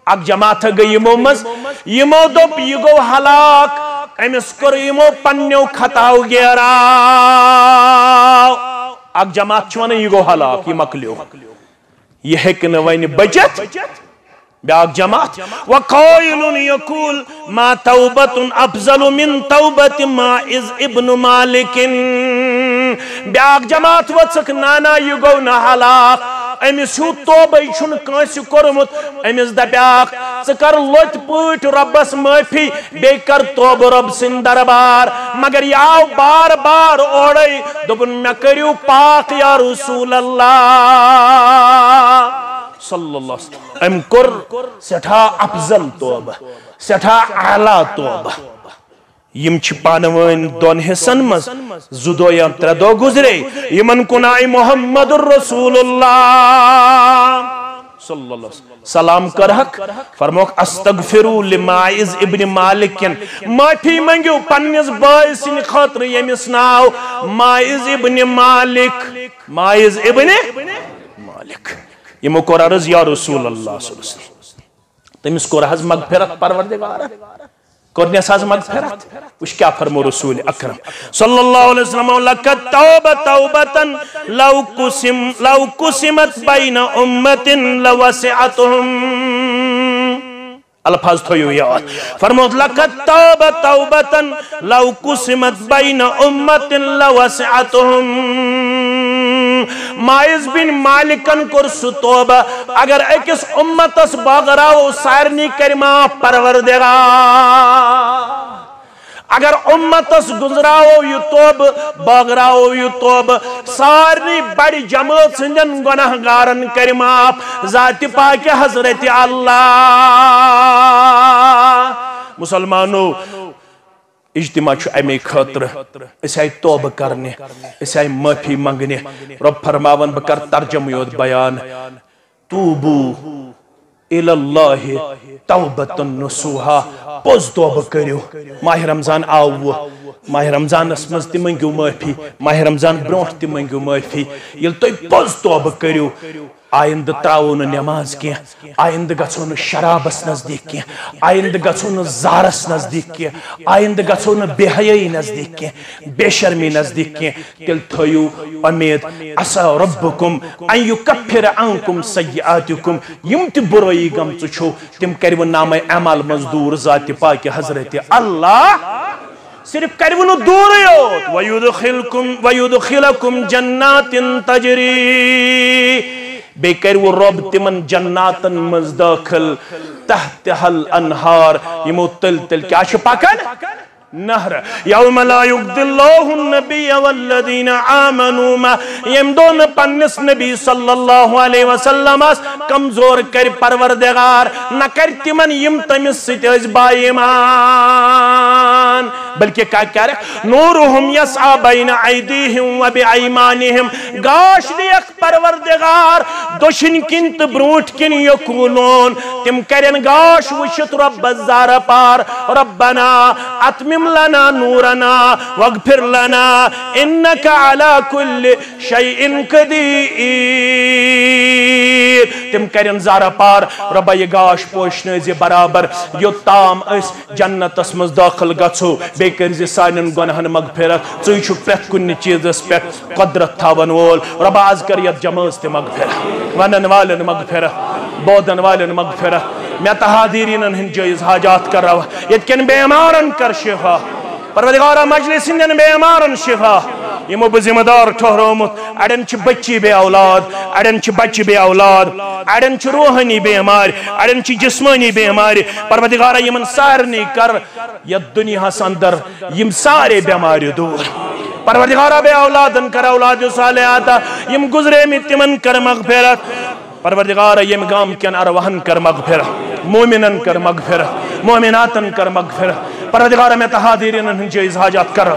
اکھ جماعت گٔے یِمو منٛز، یِمو دوٚپ، یہِ گوٚو ہلاک، أمِس کوٚر یِمو پننیو خطاو گیراو۔ اکھ جماعت چھِ ونان، یہِ گوٚو ہلاک، یہِ مۄکلیو، یہِ ہیٚکہِ نہٕ وۄنۍ بٔچِتھ۔ بیاکھ جماعت، وقائل یقول ما توبة افضل من توبة ماعز ابن مالک۔ بیاکھ جماعت ؤژھکھ، نانا، یہِ گوٚو نہٕ ہلاک، أمِس ہیوٗ توبے چھُنہٕ کٲنٛسہِ کوٚرمُت۔ أمِس دپیاکھ، ژٕ کر لۄتہِ پٲٹھۍ رۄبس معٲفی، بیٚیہِ کر توبہٕ رۄب سٕنٛدِ دربار۔ مگر یہِ آو بار بار اورے، دوٚپُن، مےٚ کٔرِو پاک یا رسول اللہ۔ صلی اللہ علیہ وسلم۔ أمۍ کوٚر سٮ۪ٹھاہ افضل توبہٕ، سٮ۪ٹھاہ اعلیٰ توبہٕ۔ یِم چھِ پانہٕ وٲنۍ دۄن حصن منٛز، زٕ دۄہ یا ترٛےٚ دۄہ گُزرے، یِمن کُن آیہِ محمد رسول اللہ صلی اللہ علیہ وسلم۔ سلام کٔرہکھ، فرموکھ، استغفروا لماعز ابن مالک، معٲفی منٛگِو پننِس بٲے سٕنٛدِ خٲطرٕ، ییٚمِس ناو ماعز ابن مالک، ماعز ابن مالک۔ یِمو کوٚر عرض، یا رسول اللہ صلی اللہ علیہ وسلم، تٔمِس کوٚر حظ مغفرت پروردگار، کوٚرنس حظ مغفرت۔ وٕچھ کیٛاہ فرمو رسول اکرم صلی اللہ علیہ وسلم، لقد توب توبة لو قسم، لو قسمت بین امة لوسعتهم۔ الفاظ تھٲیِو یاد۔ فرمووُکھ، لقد توب توبة لو قسمت بین امة لوسعتهم۔ ماعز بن مالکن کوٚر سُہ توبہ، اگر أکِس اُمتس بٲگراوو، سارنٕے کرِ معاف پروردگار۔ اگر اُمتس گُزراوو یہِ توبہٕ، بٲگراوو یہِ توبہٕ، سارنٕے بڑِ جمٲژ ہٕنٛدٮ۪ن گۄناہ گارن کرِ معاف ذاتِ پاکہِ حضرت اللہ۔ مسلمانو، اجتماع چھُ اَمے خٲطرٕ۔ أسۍ آیہِ توبہٕ کرنہِ، أسۍ آیہِ معٲفی منگنہِ۔ رۄب فرماوان، بہٕ کرٕ ترجمہٕ یوت بیان۔ توبو الی اللہ توبۃ نصوحا، پوٚز توبہٕ کٔرِو۔ ماہِ رمضان آو وۄنۍ، ماہِ رمضانس منٛز تہِ مٔنگِو معٲفی، ماہِ رمضان برونٛٹھ تہِ مٔنگِو معٲفی۔ ییٚلہِ تُہۍ پوٚز توبہٕ کٔرِو، آیندٕ ترٛاوو نہٕ نٮ۪ماز کینٛہہ، آیندٕ گژھو نہٕ شرابس نزدیٖک کینٛہہ، آیندٕ گژھو نہٕ زہرس نزدیٖک کینٛہہ، آیندٕ گژھو نہٕ بے حیٲیی نزدیٖک کینٛہہ، بے شرمی نزدیٖک کینٛہہ۔ تیٚلہِ تھٲیِو اُمید، عسیٰ ربکم ان یکفر عنکم سیئاتکم، یِم تہِ بُرٲیی گٔمژٕ چھو، تِم کَرِوٕ نامہ اعمال منٛز دوٗر ذاتِ پاکہِ حضرت اللہ۔ صرف کَرِوٕ نہٕ دوٗرٕے یوت، ویدخلکم، ویدخلکم جنات تجری، بیٚیہِ کَرِوٕ رۄب تِمن جناتن منٛز دٲخل، تحتها الانہار، یِمو تٔلۍ تٔلۍ کیٛاہ چھِ پکان؟ نہر۔ یوم لا یغنی اللہ النبی والذین آمنوا معہ، ییٚمہِ دۄہ نہٕ پننِس نبی صلی اللہ علیہ وسلمس کمزور کرِ پروردگار، نہ کرِ تِمن یِم تٔمِس سۭتۍ ٲسۍ با ایمان، بلکہ کیٛاہ کرِ؟ نورہم یسعی بین ایدیہم و بایمانہم، گاش دیکھ پروردگار، دٔچھِنۍ کِنۍ تہٕ برونٛٹھ کِنۍ یقوٗلون، تِم کرن گاش وٕچھِتھ رۄبس زارٕ پار، ربنا اتمم لنا نورنا واغفر لنا انک علی کل شیء قدیر۔ تِم کرن زارٕ پار، رۄبا، یہِ گاش پوشنٲوزِ برابر، یوٚتام أسۍ جنتس منٛز دٲخل گژھو، بیٚیہِ کٔرۍ زِ سانٮ۪ن گۄناہن مغفرت۔ ژٕے چھُکھ پرٛٮ۪تھ کُنہِ چیٖزس پٮ۪ٹھ قۄدرت تھاون وول۔ رۄبا، از کر یتھ جمٲژ تہِ مغفرت، ونن والٮ۪ن مغفرت، بوزن والٮ۪ن مغفرت۔ مےٚ تہٕ حاضریٖنن ہٕنٛدۍ جٲیز حاجات کر روا، ییٚتہِ کٮ۪ن بٮ۪مارن کر شفا۔ پروردگارا، مجلس ہٕنٛدٮ۪ن بٮ۪مارن شفا، یِمو بہٕ ذمہٕ دار ٹھہرومُت۔ اڑٮ۪ن چھِ بچی بے اولاد، اڑٮ۪ن چھِ بچہِ بے اولاد، اڑٮ۪ن چھِ روحٲنی بٮ۪مارِ، اڑٮ۪ن چھِ جسمٲنی بٮ۪مارِ۔ پروردگارا، یِمن سارنٕے کر یتھ دنیاہس اندر یِم سارے بٮ۪مارِ دوٗر۔ پروردگارا، بے اولادن کر اولاد صالح عطا، یِم گُزریمٕتۍ تِمن کر مغفرت۔ پروردگارا، ییٚمہِ گام کٮ۪ن ارواحن کر مغفرت، مومنن کر مغفرت، مومناتن کر مغفرت۔ پروردگارا، مےٚ تہٕ حاضریٖنن ہٕنٛدۍ جٲیز حاجات کر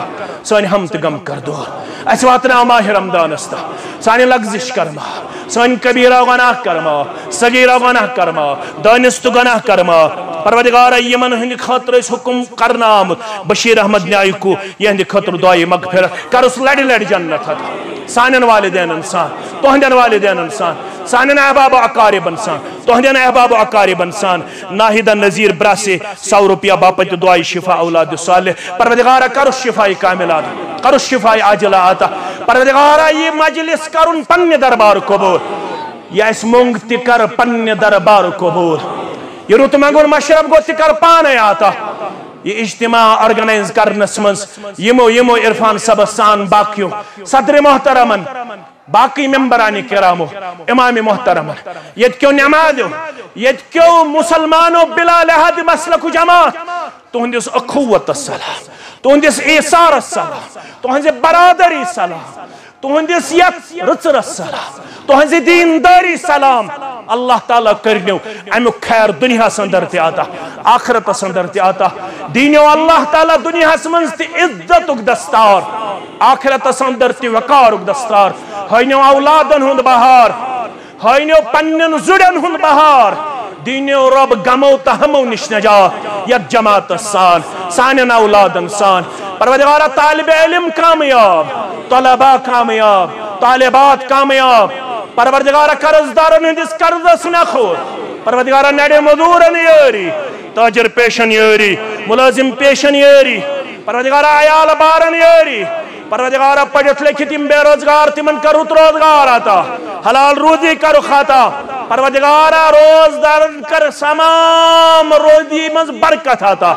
سٲنۍ ہم تہٕ غم کر دوٗر۔ اسہِ واتناو ماہِ رمضانس تام، سانہِ لغزش کر معاف، سٲنۍ کبیرہ گۄناہ کر معاف، صغیرہ گۄناہ کر معاف، دٲنِستہٕ گۄناہ کر معاف۔ پروردگارا، یِمن ہٕنٛدِ خٲطرٕ أسۍ حُکم کرنہٕ آمُت، بشیر احمد نیایکو، یِہنٛدِ خٲطرٕ دعایہِ مغفرت کرُس لڑِ لڑِ جنت عطا۔ سانٮ۪ن والدینن سان، تُہنٛدٮ۪ن والدینن سان، سانٮ۪ن احباب و اقاربن سان، تُہنٛدٮ۪ن احباب و اقاربن سان۔ ناہدہ نذیر براسے، سو رۄپیہ باپتھ دعایہِ شفا اولاد صالح۔ پروردگارا، کرُس شفا کاملہ عطا، کرُس شفا عاجلہ عطا۔ پروردگارا، یہِ مجلس کرُن پننہِ دربار قبول۔ یہِ اسہِ مۄنگ تہِ کر پننہِ دربار قبول۔ یہ رُت منٛگُن مشرب گوٚو تہِ کر پانے عطا۔ یہ اجتماع آرگنائز کرنس منٛز یِمو یِمو عرفان صٲبس سان باقیو صدر محترمن، باقی ممبران کرامو، امام محترمن، ییٚتہِ کیو نمازیو، ییٚتہِ کیو مسلمانو بلا لحاظ مسلک و جماعت، تُہنٛدِس اخوتس سلام، تُہنٛدِس ایثارس سلام، تُہنٛزِ برادری سلام، تُہنٛدِس یتھ رٕژرس سلام، تُہنٛزِ دیندٲری سلام۔ اللہ تعالیٰ کٔرنو امیُک خیر دُنیاہس اندر تہِ عطا، آخرتس اندر تہِ عطا۔ دینو اللہ تعالیٰ دُنیاہس منٛز تہِ عزتُک دستار، آخرتس اندر تہِ وقارُک دستار۔ ہٲینو اولادن ہُنٛد بہار، ہٲینو پننٮ۪ن زُرٮ۪ن ہُنٛد بہار۔ دینو رۄب غمو تہٕ ہمو نِش نجات یتھ جماعتس سان، سانٮ۪ن اولادن سان۔ پروردگارا، طالب علم کامیاب، طلباء کامیاب، طالبات کامیاب۔ پروردگارا، قرض دارن ہٕنٛدِس قرضس نکھوت۔ پروردگارا، نڑِ مزورن یٲری، تاجر پیشن یٲری، ملازم پیشن یٲری۔ پروردگارا، عیال بارن یٲری۔ پروردگارا، پٔرِتھ لیکھِتھ یِم بے روزگار، تِمن کر رُت روزگار عطا، حلال روزی کرُکھ عطا۔ پروردگارا، روزدارن کر تمام روزی منٛز برکت عطا۔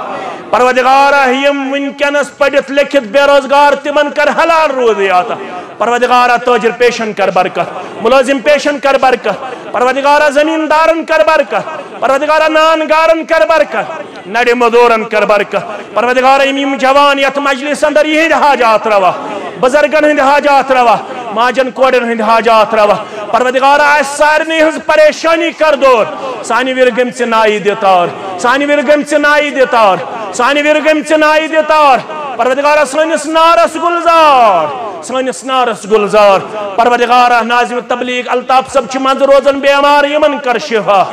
پروردگارا، یِم وٕنکیٚنس پٔرِتھ لیکھِتھ بے روزگار، تِمن کر حلال روزی عطا۔ پروردگارا، تاجر پیشن کر برکت، ملازم پیشن کر برکت۔ پروردگارا، زمیندارن کر برکت۔ پروردگارا، نان گارن کر برکت، نڑِ مزورن کر برکت۔ پروردگارا، یِم یِم جوان یتھ مجلس اندر، یِہنٛدۍ حاجات روا، بزرگن ہٕنٛدۍ حاجات روا، ماجن کورٮ۪ن ہٕنٛدۍ حاجات روا۔ پروردگارا، اسہِ سارنٕے ہٕنٛز پریشانی کر دور۔ سانہِ وِرِ گٔمژِ نایہِ دِ تار، سانہِ وِرِ گٔمژِ نایہِ دِ تار، سانہِ وِرِ گٔمژِ نایہِ دِ تار۔ پروردگارا، سٲنِس نارس گُلزار، سٲنِس نارس گُلزار۔ پروردگارا، ناظم تبلیغ الطاف صٲب چھِ منٛزٕ روزان بیمار، یِمن کر شفا۔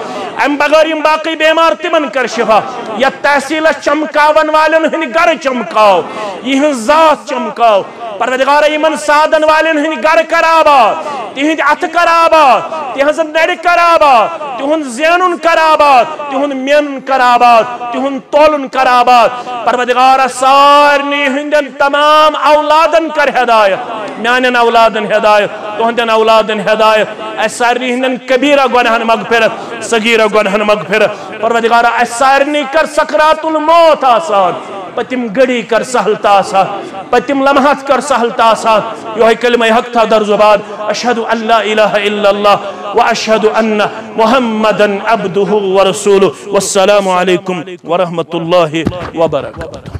امہِ بغٲر یِم باقٕے بیمار، تِمن کر شفا۔ یتھ تحصیلس چمکاون والٮ۪ن ہٕنٛدۍ گرٕ چمکاو، یِہٕنٛز ذات چمکاو۔ پروردگارا، یِمن سادن والٮ۪ن ہٕنٛدۍ گرٕ کر آباد، تِہنٛدۍ اتھٕ کر آباد، تِہنٛزٕ نرِ کر آباد، تِہُنٛد زینُن کر آباد، تِہُنٛد مینُن کر آباد، تِہُنٛد تولُن کر آباد۔ پروردگارا، سارنٕے ہٕنٛدٮ۪ن تمام اولادن کر ہدایت، میانٮ۪ن اولادن ہدایت، تُہنٛدٮ۪ن اولادن ہدایت، اسہِ سارنٕے ہٕنٛدٮ۪ن کبیرہ گۄناہن مغفرت، صغیرہ گۄناہن مغفرت۔ پروردگارا، اسہِ سارنٕے کر سکرات الموت آسان، پتِم گھڑی کر سہل تہٕ آسان، پتِم لمحات کر سہل تہٕ آسان۔ یہے کلمہ حق تھاو در زبان، اشہد ان لا الہ الا اللہ و اشہد ان محمدا عبدہ و رسولہ۔ والسلام علیکم ورحمۃ اللہ وبرکاتہ۔